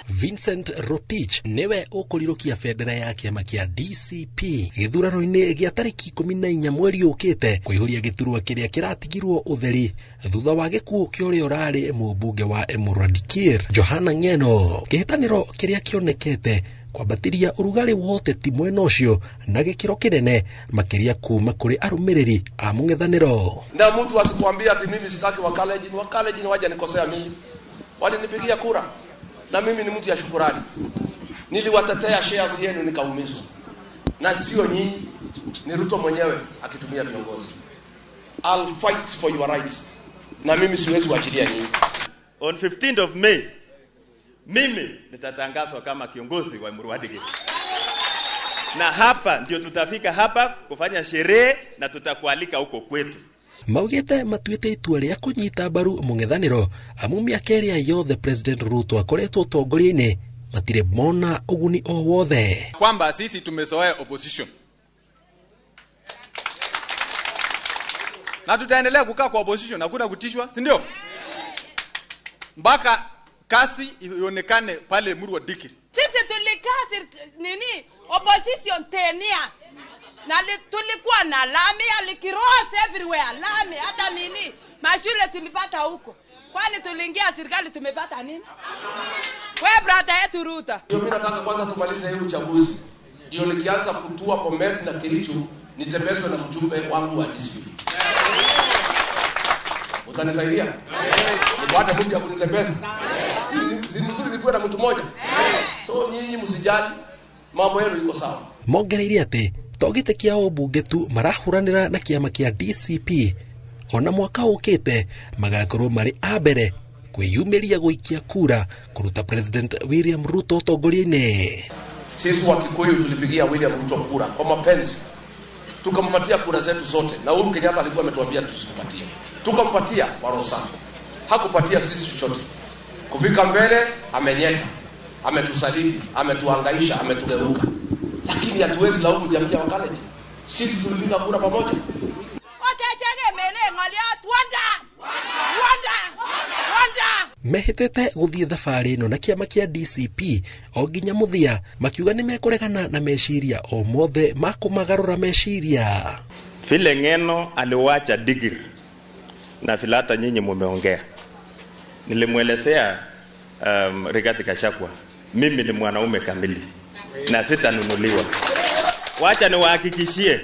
Vincent Rotich niwe ũkũrirũkia bendera ya kĩama kĩa DCP gĩthurano-inĩ gĩa tarĩki 14 mweri ũkĩte kũihũria gĩturwa kĩrĩa kĩratigirwo ũtheri thutha wa gĩkuũ kĩa ũrĩa ũrarĩ mũmbunge wa Emurua Dikirr Johana Ng'eno. Kĩhĩtanĩro kĩrĩa kĩonekete kwambatĩria ũrugarĩ wa ũteti mwena ũcio na gĩkĩro kĩnene makĩria kuma kũrĩ arũmĩrĩri a mũng'ethanĩro. Na mtu asikwambia ati mimi sitaki Wakalenjin, Wakalenjin waja nikosea mimi, walinipigia kura na mimi ni mtu ya shukurani. Niliwatetea shares yenu nikaumizwa, na sio nyinyi, ni Ruto mwenyewe akitumia viongozi. I'll fight for your rights, na mimi siwezi kuachilia nyinyi. On 15th of May mimi nitatangazwa kama kiongozi wa Emurua Dikirr. Na hapa ndio tutafika hapa kufanya sherehe na tutakualika huko kwetu. Maugĩte matuĩte itua rĩa kũnyita mbaru mũng'ethanĩro amu mĩaka ĩrĩa yothe President Ruto akoretwo ũtongoria-inĩ matirĩ mona ũguni o wothe. Kwamba sisi tumezoea opposition na tutaendelea kukaa kwa opposition, hakuna kutishwa, si ndio? Mpaka kasi ionekane pale Emurua Dikirr. Sisi tulikaa nini opposition 10 years. Na tulikuwa na lami alikiross everywhere, lami hata nini mashule tulipata huko. Kwani tuliingia serikali tumepata nini? Wewe brother yetu Ruto. Ndio mimi nataka kwanza tumalize hii uchaguzi. Ndio nikianza kutua Bomet na Kericho nitembezwe na mjumbe wangu wa DCP. Utanisaidia? Nipate mtu ya kunitembeza. Si mzuri nikuwe na mtu mmoja. So nyinyi msijali, mambo yenu iko sawa. Mongereire atĩ to gĩtĩ kĩa ũmbunge tu marahũranĩra na kĩama kĩa DCP ona mwaka ũkĩte magakorwo marĩ a mbere kwĩyumĩria gũikia kura kũruta President William Ruto ũtongoria-inĩ. Sisi wa Kikuyu tulipigia William Ruto kura kwa mapenzi, tukampatia kura zetu zote, na Uhuru Kenyatta alikuwa ametuambia tusikupatie. Tukampatia kwa roho safi, hakupatia sisi chochote. Kufika mbele amenyeta, ametusaliti, ametuhangaisha, ametugeuka. Lakini hatuwezi laumu jamii ya Wakalenjin. Sisi tulipiga kura pamoja. Mehĩtĩte gũthiĩ thabarĩ ĩno na kĩama kĩa DCP o nginya mũthia, makiuga nĩ mekũregana na meciria o mothe ma kũmagarũra meciria. Vile Ng'eno aliwacha Digir na vile hata nyinyi mumeongea, nilimwelezea Rigathi Gachagua, mimi ni mwanaume kamili na sitanunuliwa. Wacha niwahakikishie,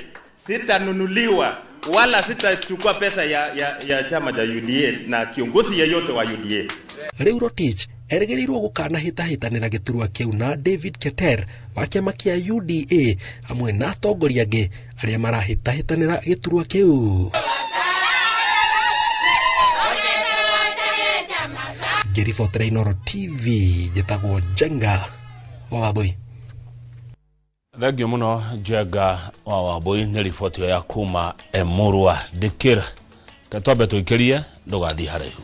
sitanunuliwa wala sitachukua pesa ya chama cha UDA na kiongozi yeyote wa UDA. Rĩu Rotich erĩgĩrĩirwo gũkanahĩtahĩtanĩra gĩturwa kĩu na David Keter wa kĩama kĩa UDA hamwe na atongoria angĩ arĩa marahĩtahĩtanĩra gĩturwa kĩu. Ngĩribotera Inooro TV, njĩtagwo Njenga wa Wambui. Thengio muno Njenga wa Wambui nĩ riboti ya kuma Emurua Dikirr. Ke twambe tũikĩrie ndũgathiĩ haraihu.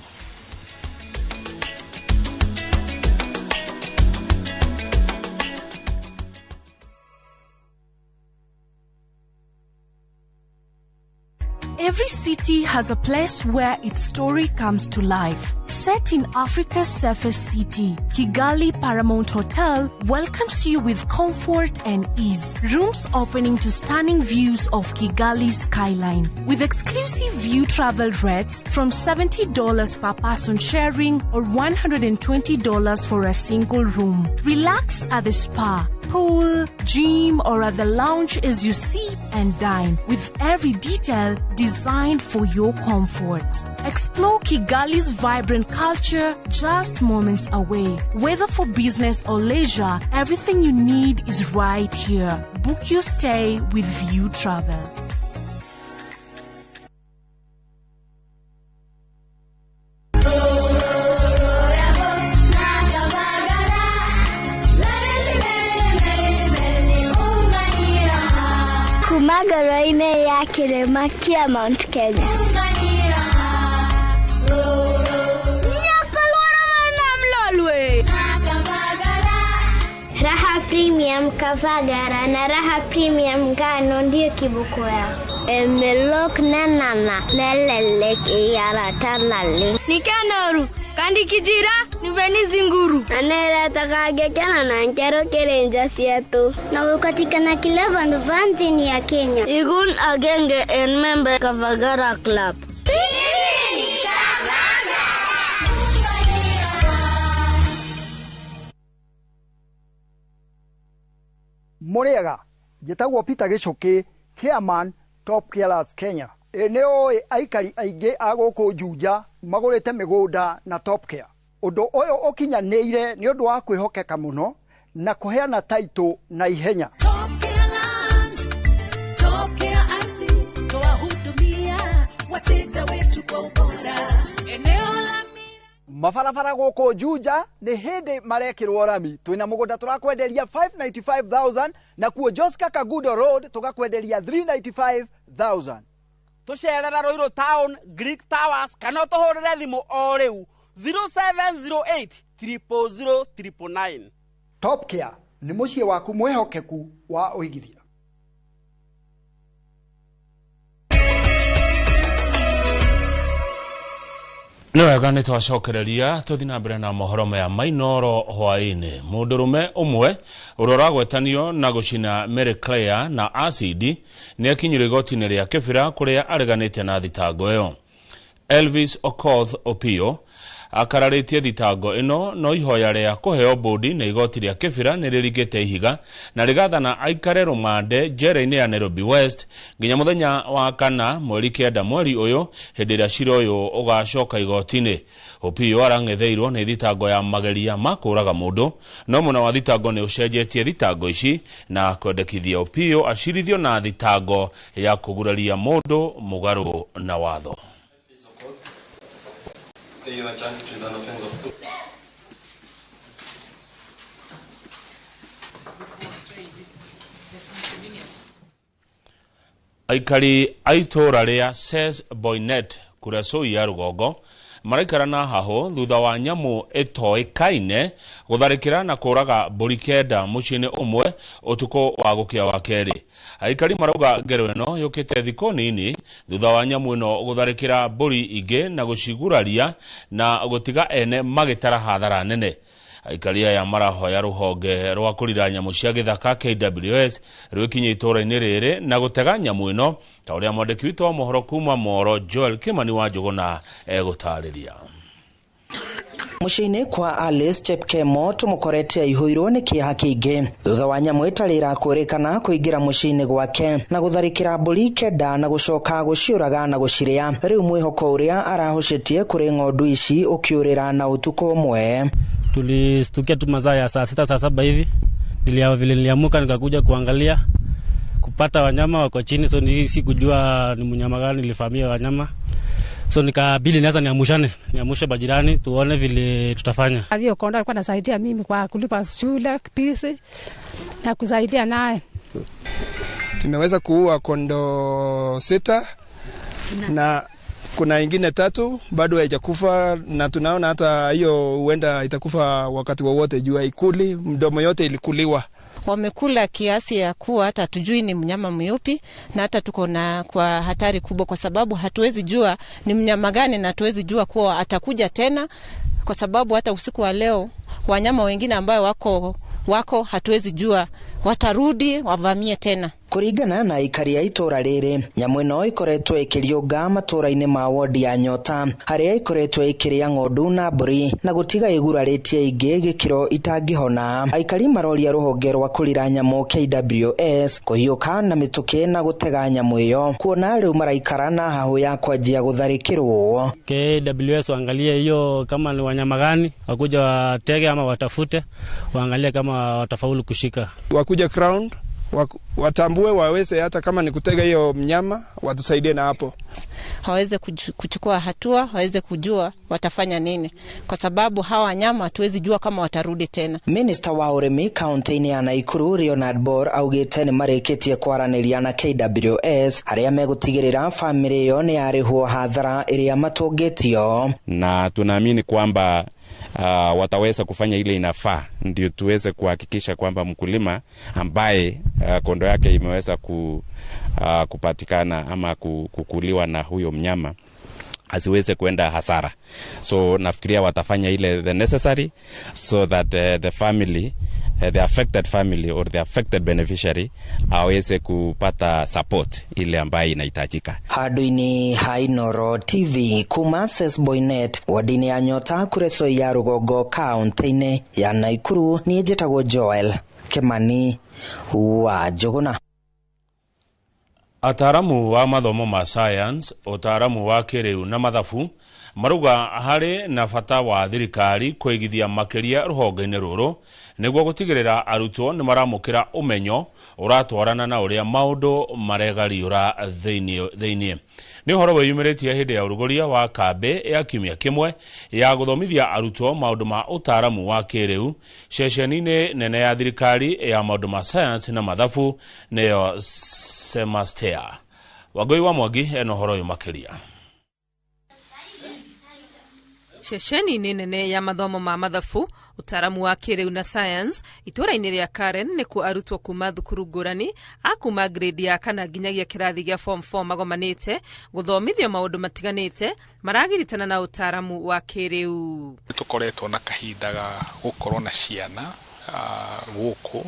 Every city has a place where its story comes to life. Set in Africa's safest city, Kigali Paramount Hotel welcomes you with comfort and ease. Rooms opening to stunning views of Kigali's skyline. With exclusive view travel rates from $70 per person sharing or $120 for a single room. Relax at the spa, pool, gym, or at the lounge as you sip and dine, with every detail designed for your comfort. Explore Kigali's vibrant culture just moments away. Whether for business or leisure, everything you need is right here. Book your stay with View Travel. Ngoro-inĩ ya kĩrĩma kĩa Mount Kenya. Raha Premium Kavagara na Raha Premium Ngano ndiyo kiboko yao. Emelok nanana lelelek iyaratalale. Nikanoru kandikijira niveni zinguru. Anera na nkero kerenja sietu. Na ukatikana kila vandu vanthini ya Kenya. Igun agenge en member Kavagara Club. Muriaga njĩtagwo Peter Gĩcũkĩ, chairman Top Carers Kenya. Nĩ ũĩ aikari aingĩ a gũkũ Juja magũrĩte mĩgũnda na Top Care. Ũndũ ũyũ ũkinyanĩire nĩ ũndũ wa kwĩhokeka mũno na kũheana taitũ na ihenya. Top Care Lands, Top Care Ardhi, twahudumia wateja wetu kwa ubora. Eneo la mabarabara gũkũ Juja nĩ hĩndĩ marekĩrwo rami. Twĩna mũgũnda tũrakwenderia 595,000 na kuo Joska Kagudo Road tũgakwenderia 395,000. Tũcerera Ruiru Town, Greek Towers, kana ũtũhũrĩre thimũ o rĩu 0708 000 999. Top Care nĩ mũciĩ waku mwĩhokeku wa ũigithia. Nĩ wega nĩ twacokereria tũthiĩ na mbere na mohoro maya mainoro hwaĩ-inĩ. Mũndũrũme ũmwe ũrĩa ũragwetanio na gũcina Mary Claire na acidi nĩ akinyire igoti-inĩ rĩa Kĩbĩra kũrĩa areganĩte na thitango ĩyo. Elvis Okoth Opio akararĩtie thitango ĩno no ihoya rĩa kũheo bũndi nĩ igoti rĩa Kĩbĩra nĩ rĩringĩte ihiga na rĩgathana aikare rũmande njera-inĩ ya Nairobi West nginya mũthenya wa kana mweri 9 mweri ũyũ hĩndĩ ĩrĩa cira ũyũ ũgacoka igoti-inĩ. Opio arang'etheirwo nĩ thitango ya mageria ma kũũraga mũndũ no mwena wa thitango nĩ ũcenjetie thitango ici na kwendekithia Opio acirithio na thitango ya kũguraria mũndũ mũgarũ na watho. You are charged with an offense of Aikari a itũũra rĩa Ses Boinet Kuresoi ya rũgongo maraikara na hahũ thutha wa nyamũ ĩtoĩkaine gũtharĩkĩra na kũraga mbũri 9 mũciĩ-inĩ ũmwe ũtukũ wa gũkĩa wa kerĩ. Aikari marauga ngero ĩno yũkĩte thikũ nini thutha wa nyamũ ĩno gũtharĩkĩra mbũri ingĩ na gũciguraria na gũtiga ene magĩtara hathara nene. Aikari aya marahoya rũhonge rwa kũrira nyamũ cia gĩthaka KWS rwĩkinye itũũra-inĩ rĩrĩ na gũtega nyamũ ĩno ta ũrĩa mwandĩki witũ wa mohoro kuma Moro Joel Kimani wa Njũgũna egũtarĩria. Mũciĩ-inĩ kwa Alice Chepkemo tũmũkorete aihũirwo nĩ kĩeha kĩingĩ thutha wa nyamũ ĩtarĩ ĩrakũrĩkana kũingĩra mũciĩ-inĩ gwake na gũtharĩkĩra mbũri 9 na gũcoka gũciũraga na gũcirĩa. Rĩu mwĩhoko ũrĩa arahũcetie kũrĩ ng'ondu ici ũkĩũrĩra na ũtukũ ũmwe. Tulistukia tu masaa ya saa 6 saa 7 hivi, vile niliamuka nikakuja kuangalia kupata wanyama wako chini, so sikujua ni mnyama gani nilifamia wanyama, so nikabidi nianza niamushe bajirani tuone vile tutafanya. Hiyo kondo alikuwa anasaidia mimi kwa kulipa shule pisi na kusaidia naye. Tumeweza kuua kondo 6 na kuna ingine 3 bado haijakufa, na tunaona hata hiyo huenda itakufa wakati wowote juu haikuli, mdomo yote ilikuliwa. Wamekula kiasi ya kuwa hata hatujui ni mnyama myupi, na hata tuko na kwa hatari kubwa kwa sababu hatuwezi jua ni mnyama gani na hatuwezi jua kuwa atakuja tena, kwa sababu hata usiku wa leo wanyama wengine ambao wako hatuwezi jua watarudi wavamie tena. Kũringana na aikari a itũũra rĩrĩ, nyamũ ĩno ĩkoretwo ĩkĩriũnga matũũra-inĩ ma wodi ya Nyota harĩa ĩkoretwo ĩkĩrĩa ng'ondu na mbũri na gũtiga ĩgurarĩtie ingĩ gĩkĩro itangĩhona. Aikari maroria rũhonge rwa kũrira nyamũ KWS kũhiũka na mĩtũkĩ na gũtega nyamũ ĩyo kuona rĩu maraikara na hahũ ya kwanjia gũtharĩkĩrwo. KWS waangalie hiyo kama ni wanyama gani, wakuja watege ama watafute, waangalie kama watafaulu kushika. Wakuja ground watambue waweze hata kama ni kutega hiyo mnyama watusaidie na hapo. Waweze kuchukua hatua, waweze kujua watafanya nini, kwa sababu hawa wanyama hatuwezi jua kama watarudi tena. Minister wa ũrĩmi kaunti-inĩ ya Nakuru Leonard Bor augĩte nĩ marĩkĩtie kwaranĩria na KWS harĩa megũtigĩrĩra famĩlĩ ĩyo nĩ yarĩhwo hathara ĩrĩa matũngĩtio, na tunaamini kwamba wataweza kufanya ile inafaa ndio tuweze kuhakikisha kwamba mkulima ambaye kondo yake imeweza kupatikana ama kukuliwa na huyo mnyama asiweze kuenda hasara. So nafikiria watafanya ile the necessary so that the family, the affected family or the affected beneficiary aweze kupata support ile ambayo inahitajika. Handũ-inĩ ha Inooro TV kuma Sesboinet wodi-inĩ ya Nyota Kuresoi ya Rũgongo kaunti-inĩ ya Nakuru, niĩ njĩtagwo Joel Kimani wa Njũgũna. Ataaramu wa mathomo ma science, ũtaaramu wa kĩrĩu na mathabu maruga harĩ na bata wa thirikari kũigithia makĩria rũhonge-inĩ rũrũ nĩguo gũtigĩrĩra arutwo nĩ maramũkĩra ũmenyo ũratwarana na ũrĩa maũndũ maregariũra thĩinĩ. Nĩ ũhoro wĩyumĩrĩtie hĩndĩ ya ũrugũria wa kambĩ ya kiumia kĩmwe ya gũthomithia arutwo maũndũ ma ũtaaramu wa kĩrĩu ceceni-inĩ nene ya thirikari ya maũndũ ma science na mathabu nĩyo Semastea. Wangũi wa Mwangi ena ũhoro ũyũ makĩria. Ceceni-inĩ nene ya mathomo ma mathabu, ũtaaramu wa kĩrĩu na science itũũra-inĩ rĩa Karen nĩkuo arutwo kuma thukuru ngũrani a kuma grade ya 4 nginyagia kĩrathi gĩa form 4 magomanĩte gũthomithio maũndũ matiganĩte maragiritana na ũtaaramu wa kĩrĩu. Tũkoretwo na kahinda ga gũkorwo na ciana gũkũ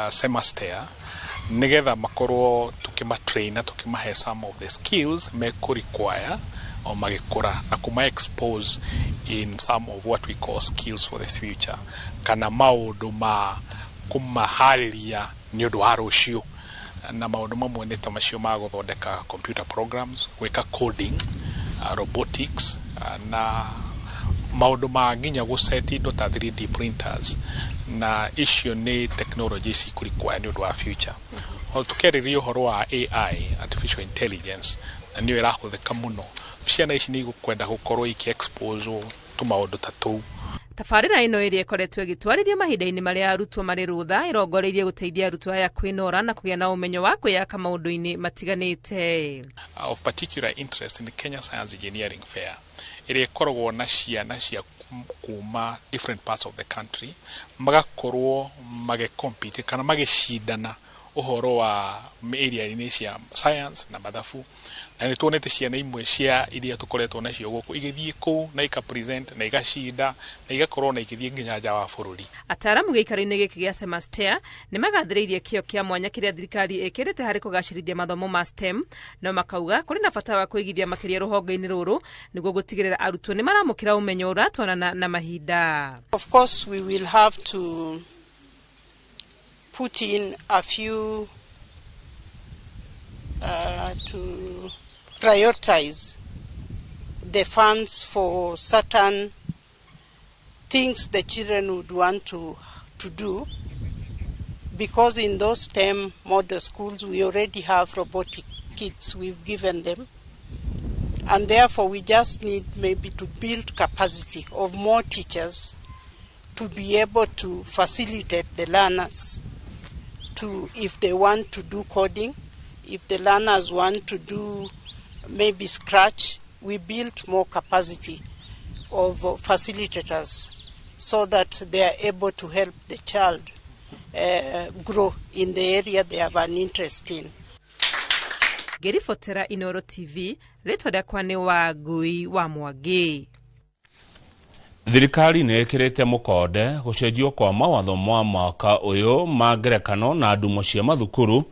semester nigetha makorwo tukimatraina tukimahe some of the skills meku require o magikura na kuma expose in some of what we call skills for the future kana maundu ma kumahariria ni undu wa rucio na maundu mamwe ni ta macio ma guthondeka computer programs, gwika coding, robotics na maundu ma nginya gũset indo ta 3D printers na icio ni technology cikũrequire ni undu wa future. O tukeriria uhoro wa AI, artificial intelligence, na niyo ĩrahũthĩka mũno. Ciana ici nĩ igũkwenda gũkorwo iki expose tũmaũndũ ta tũu. Tabarĩra ĩno ĩrĩa ĩkoretwo ĩgĩtwarithio mahinda-inĩ marĩa arutwo marĩ rũtha ĩrongoreirie gũteithia arutwo aya kwĩnora na kũgĩa na ũmenyo wa kwĩyaka maũndũ-inĩ matiganĩte. Of particular interest in the Kenya Science Engineering Fair ĩrĩa ĩkoragwo na ciana cia kuma different parts of the country magakorwo magĩcompete kana magĩcindana ũhoro wa area-inĩ cia science na mathabu, na nĩ tuonete ciana imwe cia iria tũkoretwo nacio gũkũ igĩthiĩ kũu na ika present na igacinda na igakorwo na igĩthiĩ nginya nja wa bũrũri. Ataaramu gĩikaro-inĩ gĩkĩ gĩa Semastea nĩ magathĩrĩirie kĩo kĩa mwanya kĩrĩa thirikari ĩkĩrĩte harĩ kũgacĩrithia mathomo ma STEM, no makauga kũrĩ na bata wa kũigithia makĩria rũhonge-inĩ rũrũ nĩguo gũtigĩrĩra arutwo nĩ maramũkĩra ũmenyo ũratwarana na mahinda. Of course we will have to put in a few to prioritize the funds for certain things the children would want to do, because in those STEM model schools we already have robotic kits we've given them, and therefore we just need maybe to build capacity of more teachers to be able to facilitate the learners to, if they want to do coding, if the learners want to do maybe Scratch, we build more capacity of facilitators so that they are able to help the child grow in the area they have an interest in. Ngĩribotera Inoro TV, rĩtwa rĩakwa nĩ Wangui wa Mwangi. Thirikari nĩ ĩkĩrĩte mũkonde gũcenjio kwa mawatho ma mwaka ũyũ ma ngerekano na ndumo cia mathukuru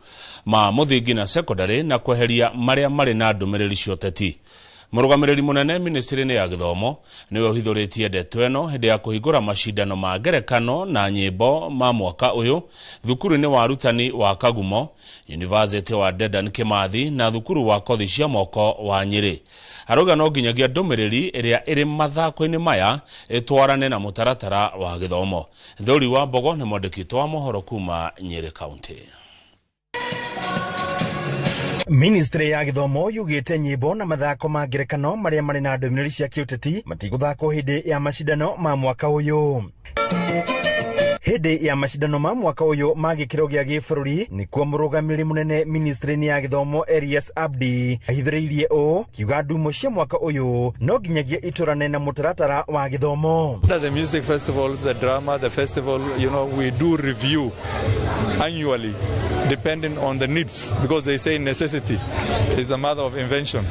ma mũthingi na secondary na kweheria marĩa marĩ na ndũmĩrĩri cia ũteti. Mũrũgamĩrĩri mũnene ministry-inĩ ya gĩthomo nĩwe ũhithũrĩtie ndeto ĩno hĩndĩ ya kũhingũra macindano ma ngerekano na nyĩmbo ma mwaka ũyũ thukuru-inĩ wa arutani wa Kagumo, University wa Dedan Kimathi na thukuru wa kothi cia moko wa Nyĩrĩ. Arauga no nginyagia ndũmĩrĩri ĩrĩa ĩrĩ mathako-inĩ maya ĩtwarane na mũtaratara wa gĩthomo. Thũri wa Mbogo nĩ mwandĩki wa mohoro kuma Nyĩrĩ County. Ministry ya gĩthomo yugĩte nyĩmbo na mathako ma ngerekano marĩa marĩ na ndũmĩrĩri cia kĩũteti matigũthakwo hĩndĩ ya macindano ma mwaka ũyũ. Hĩndĩ ya macindano ma mwaka ũyũ ma gĩkĩro gĩa gĩbũrũri nĩkuo mũrũgamĩrĩri mũnene ministry-inĩ ya gĩthomo Elias Abdi ahithũrĩirie ũũ kiuga ndumo cia mwaka ũyũ no nginyagia itũrane na mũtaratara wa gĩthomo. The music festivals, the drama, the festival, you know, we do review annually depending on the needs, because they say necessity is the mother of invention.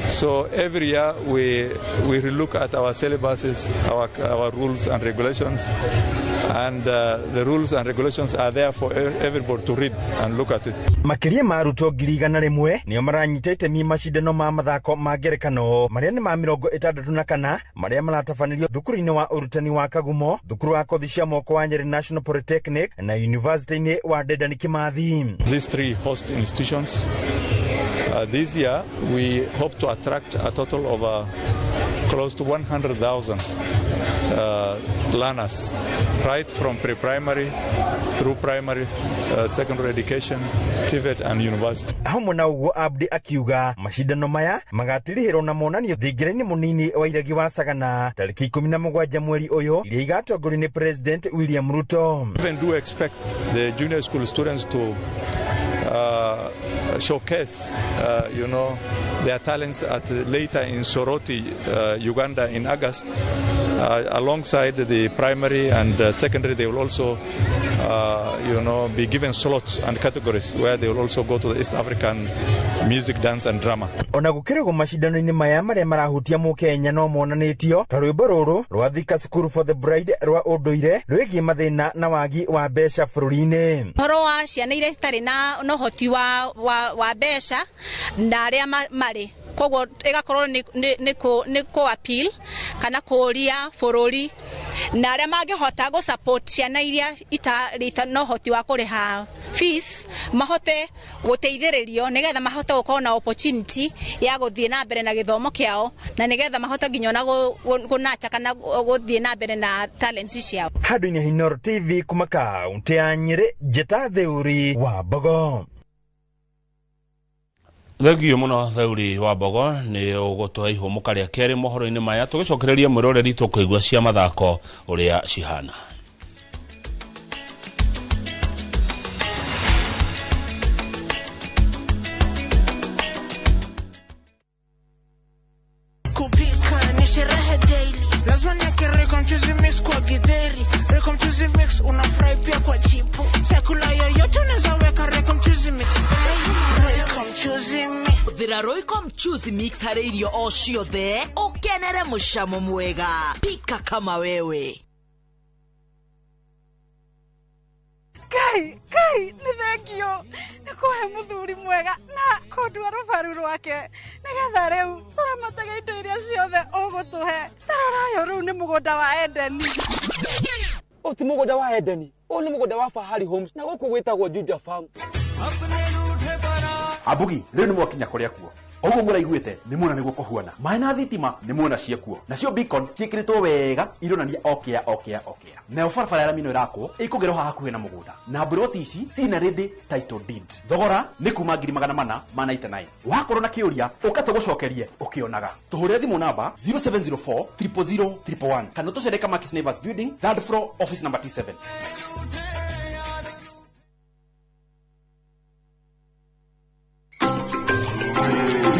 So every year we relook at our syllabuses, our rules and regulations, and the rules and regulations are there for everybody to read and look at it. Makĩria ma arutwo 100,000 nĩo maranyita itemi macindano ma mathako ma ngerekano marĩa nĩ ma 64 marĩa maratabanĩrio thukuru-inĩ wa ũrutani wa Kagumo, thukuru wa kothi cia moko wa Nyeri National Polytechnic na University-inĩ wa Dedan Kimathi. These three host institutions this year we hope to attract a total of close to 100,000 learners, right from pre-primary through primary, secondary education, TVET and university. Hamwe na ũguo Abdi akiuga macindano maya magatirihĩrwo na monanio thingira-inĩ mũnini wa iregi wa Sagana tarĩki 17 mweri ũyũ iria igatongorio nĩ President William Ruto. Even do expect the junior school students to showcase, you know, their talents at later in Soroti, Uganda in August. Alongside the primary and secondary, they will also, you know, be given slots and categories where they will also go to the East African music, dance and drama. Ona gũkĩrĩ ũguo macindano-inĩ maya marĩa marahutia mũkenya no monanĩtio ta rwĩmbo rũrũ rwa Thika School for the Blind rwa ũndũire rwĩgiĩ mathĩna na wagi wa mbeca bũrũri-inĩ. Ũhoro wa ciana iria citarĩ na ũhoti wa mbeca na arĩa marĩ koguo ĩgakorwo nĩ kũ appeal kana kũria bũrũri na arĩa mangĩhota gũ support ciana iria itarĩ na ũhoti wa kũrĩha fees mahote gũteithĩrĩrio nĩgetha mahote gũkorwo na opportunity ya gũthiĩ na mbere na gĩthomo kĩao na nĩgetha mahote nginya ona gũnacha kana gũthiĩ na mbere na talents ciao. Handũ-inĩ Inooro TV kuma kaunti ya Nyĩrĩ, Njĩta Theuri wa Mbogo. Thengio muno Theuri wa Mbogo nĩ ũgũtũhe ihũmũka rĩa kerĩ mohoro-inĩ maya tũgĩcokereria mwĩroreri tũkũigua cia mathako ũrĩa cihana. Kupika ni sherehe daily, lazima niweke Royco mchuzi mix kwa githeri. Royco mchuzi mix unafurahi pia kwa chipu, chakula yoyote unaweza weka Royco mchuzi mix. Royco mchuzi mix. Hũthĩra Royco mchuzi mix harĩ irio o ciothe ũkenere mũcamo mwega. Pika kama wewe. Ngai, Ngai, nĩ thengio nĩ kũhe mũthuri mwega na kũndua rũbaru rwake nĩgetha rĩu tũramatage indo iria ciothe ũgũtũhe. Tarora ũyũ rĩu nĩ mũgũnda wa Edeni. Ũyũ ti mũgũnda wa Edeni, ũyũ nĩ mũgũnda wa Fahari Homes na gũkũ gwĩtagwo Juja Farm. Ambugi rĩu nĩ mwakinya kũrĩa kuo ũguo mũraiguĩte nĩ muona nĩguo kũhuana maĩ na thitima nĩ muona ciekuo nacio beacon ciĩkĩrĩtwo wega ironania okĩa okĩa okĩa nayo barabara ya rami ĩno ĩrakwo ĩkũgerwo haha hakuhĩ na mũgũnda na mburoti ici cina ready title deed thogora nĩ kuma 499 wakorwo na kĩũria ũka tũgũcokerie ũkĩonaga tũhũrĩre thimũ namba 0704 000 111 kana tũcere Kamakis Neighbors Building third floor office number T7.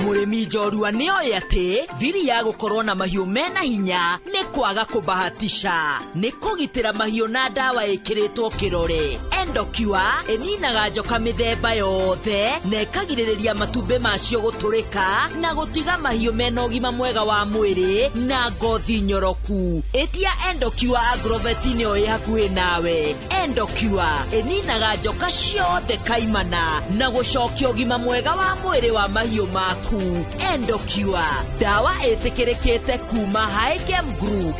Mũrĩmi njorua nĩ oĩ atĩ thiri ya gũkorwo na mahiũ mena hinya nĩ kwaga kũbahatisha, nĩ kũgitĩra mahiũ na ndawa ĩkĩrĩtwo kĩrore. Endocure ĩninaga njoka mĩthemba yothe na ĩkagirĩrĩria matumbĩ macio gũtũrĩka na gũtiga mahiũ mena ũgima mwega wa mwĩrĩ na ngothi nyoroku. Ĩtia Endocure Agrovet nĩyo ĩ hakuhĩ nawe. Endocure ĩninaga njoka ciothe kaimana na gũcokia ũgima mwega wa mwĩrĩ wa mahiũ maku. Endocure, dawa ĩtĩkĩrĩkĩte kuma Hikem Group.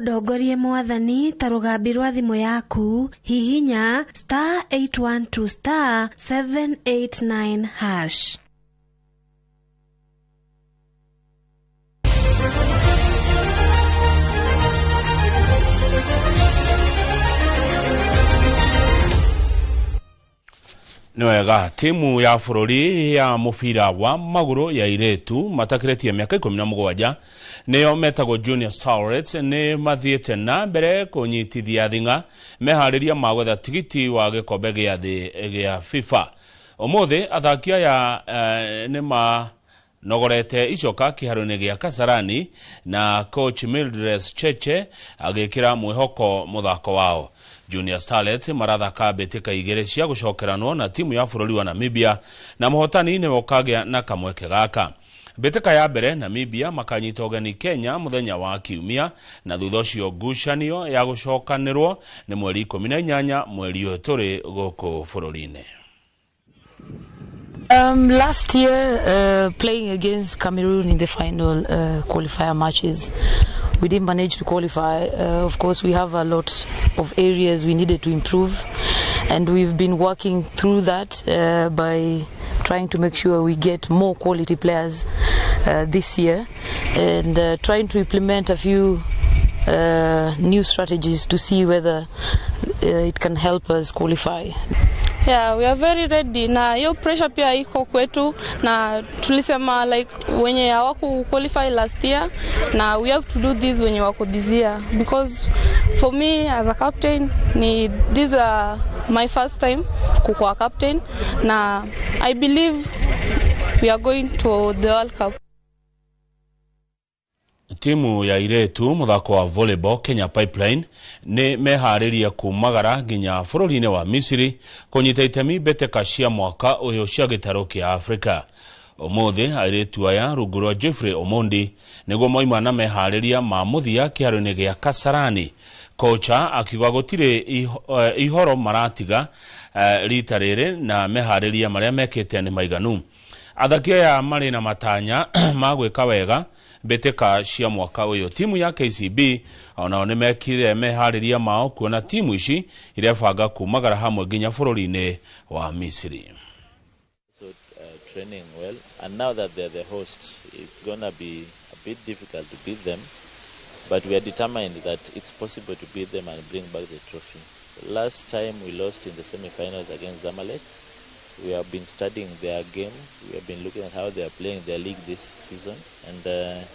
Ndongorie mwathani ta rũgambi rwa thimũ yaku hihinya star 812 star 789 hash. Nĩ wega timu ya bũrũri ya mũbira wa magũrũ ya airĩtu matakĩrĩtie mĩaka 17 nĩo metagwo Junior Starlets nĩ mathiĩte na mbere kũnyitithia thing'a meharĩria ma gwetha tigiti wa gĩkombe gĩa thĩ gĩa FIFA. Ũmũthĩ athaki aya nĩ manogorete icoka kĩharo-inĩ gĩa Kasarani na coach Mildred Cheche agĩkĩra mwĩhoko mũthako wao. Junior Starlets marathaka mbĩtĩka igĩrĩ cia gũcokeranwo na timu ya bũrũri wa Namibia na mũhotani nĩwe ũkagĩa na kamweke gaka. Mbĩtĩka ya mbere Namibia makanyita ũgeni Kenya mũthenya wa Kiumia na thutha ũcio ngucanio ya gũcokanĩrwo nĩ mweri 18 mweri ũyũ tũrĩ gũkũ bũrũri-inĩ. Last year, playing against Cameroon in the final qualifier matches, we didn't manage to qualify. Of course, we have a lot of areas we needed to improve, and we've been working through that by trying to make sure we get more quality players this year, and trying to implement a few new strategies to see whether it can help us qualify. Yeah, we are very ready na hiyo pressure pia iko kwetu na tulisema like wenye hawaku qualify last year na we have to do this wenye wako this year, because for me as a captain ni this my first time kukuwa captain na I believe we are going to the World Cup. Timu ya iretu muthako wa volleyball Kenya Pipeline ni meharĩria kumagara nginya bũrũri-inĩ wa Misiri kũnyita itemi mbĩtĩka cia mwaka ũyũ cia gĩtarũ kĩa Afrika. Ũmũthĩ airĩtu aya rungu rwa Geoffrey Omondi nĩguo moima na meharĩria ma mũthia kĩharo-inĩ gĩa Kasarani. Kocha akiuga gũtirĩ ihoro maratiga rita rĩrĩ na meharĩria marĩa mekĩte nĩ maiganu. Athaki aya marĩ na matanya ma gwĩka wega mbĩtĩka cia mwaka ũyũ. Timu ya KCB onao nĩ mekire meharĩria mao kuona timu ici irebanga kumagara hamwe nginya bũrũri-inĩ wa Misiri. So training well, and now that they're the host, it's gonna be a bit difficult to beat them, but we are determined that it's possible to beat them and bring back the trophy. Last time we lost in the semi-finals against Zamalek. We have been studying their game. We have been looking at how they are playing their league this season, and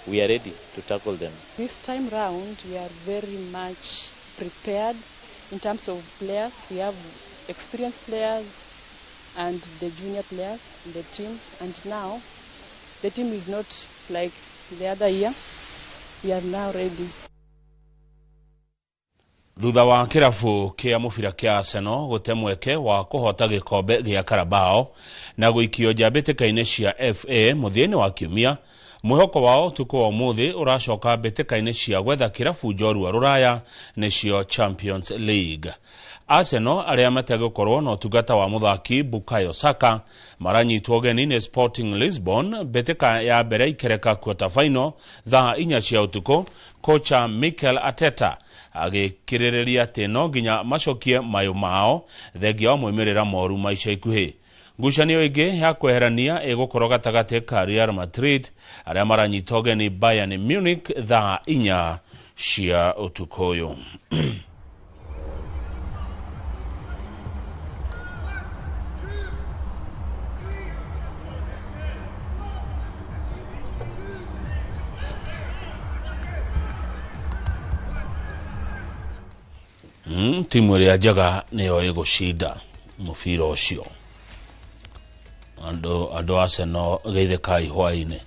we are ready to tackle them. This time round, we are very much prepared in terms of players. We have experienced players and the junior players in the team, and now the team is not like the other year. We are now ready. Thutha wa kĩrabu kĩa mũbira kĩa Arsenal gũte mweke wa kũhota gĩkombe gĩa Carabao na gũikio nja mbĩtĩka-inĩ cia FA mũthia-inĩ wa kiumia, mwĩhoko wao ũtukũ wa ũmũthĩ ũracoka mbĩtĩka-inĩ cia gwetha kĩrabu njorua rũraya nĩcio Champions League. Arsenal arĩa mategũkorwo na ũtungata wa mũthaki Bukayo Saka maranyitwo ũgeni nĩ Sporting Lisbon mbĩtĩka ya mbere ikereka quarter final thaa 4 cia ũtukũ. Kocha Mikel Arteta agĩkĩrĩrĩria atĩ no nginya macokie mayũ mao thengia wa moimĩrĩra moru ma ica ikuhĩ. Ngucanio ĩngĩ ya kweherania ĩgũkorwo gatagatĩ ka Real Madrid arĩa maranyita ũgeni Bayern Munich thaa 4 cia ũtukũ ũyũ. Timu ĩrĩa njega nĩyo ĩgũcinda mũbira ũcio. Andũ Arsenal geithĩkai hwaĩ-inĩ.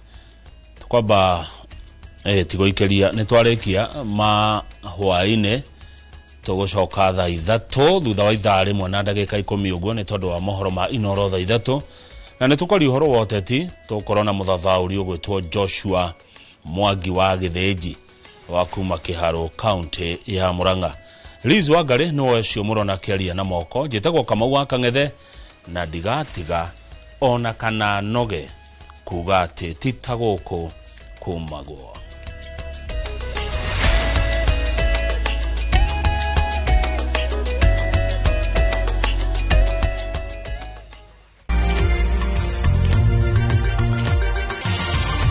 Tukwamba tigũikĩria nĩ twarĩkia ma hwaĩ-inĩ, tũgũcoka thaa 3 thutha wa ithaa 1 na ndagĩka 10 ũguo nĩ tondũ wa mohoro ma Inoro thaa 3, na nĩ tũkwaria ũhoro wa ũteti. Tũgũkorwo na mũthathaũri ũgwĩtwo Joshua Mwangi wa Gĩthĩnji wa kuma Kĩharũ kaunti ya Murang'a. Liz Wangari nĩwe ũcio mũrona akĩaria na moko. Njĩtagwo Kamau wa Kang'ethe na ndigatiga ona kana noge kuga atĩ ti ta gũkũ kumagwo.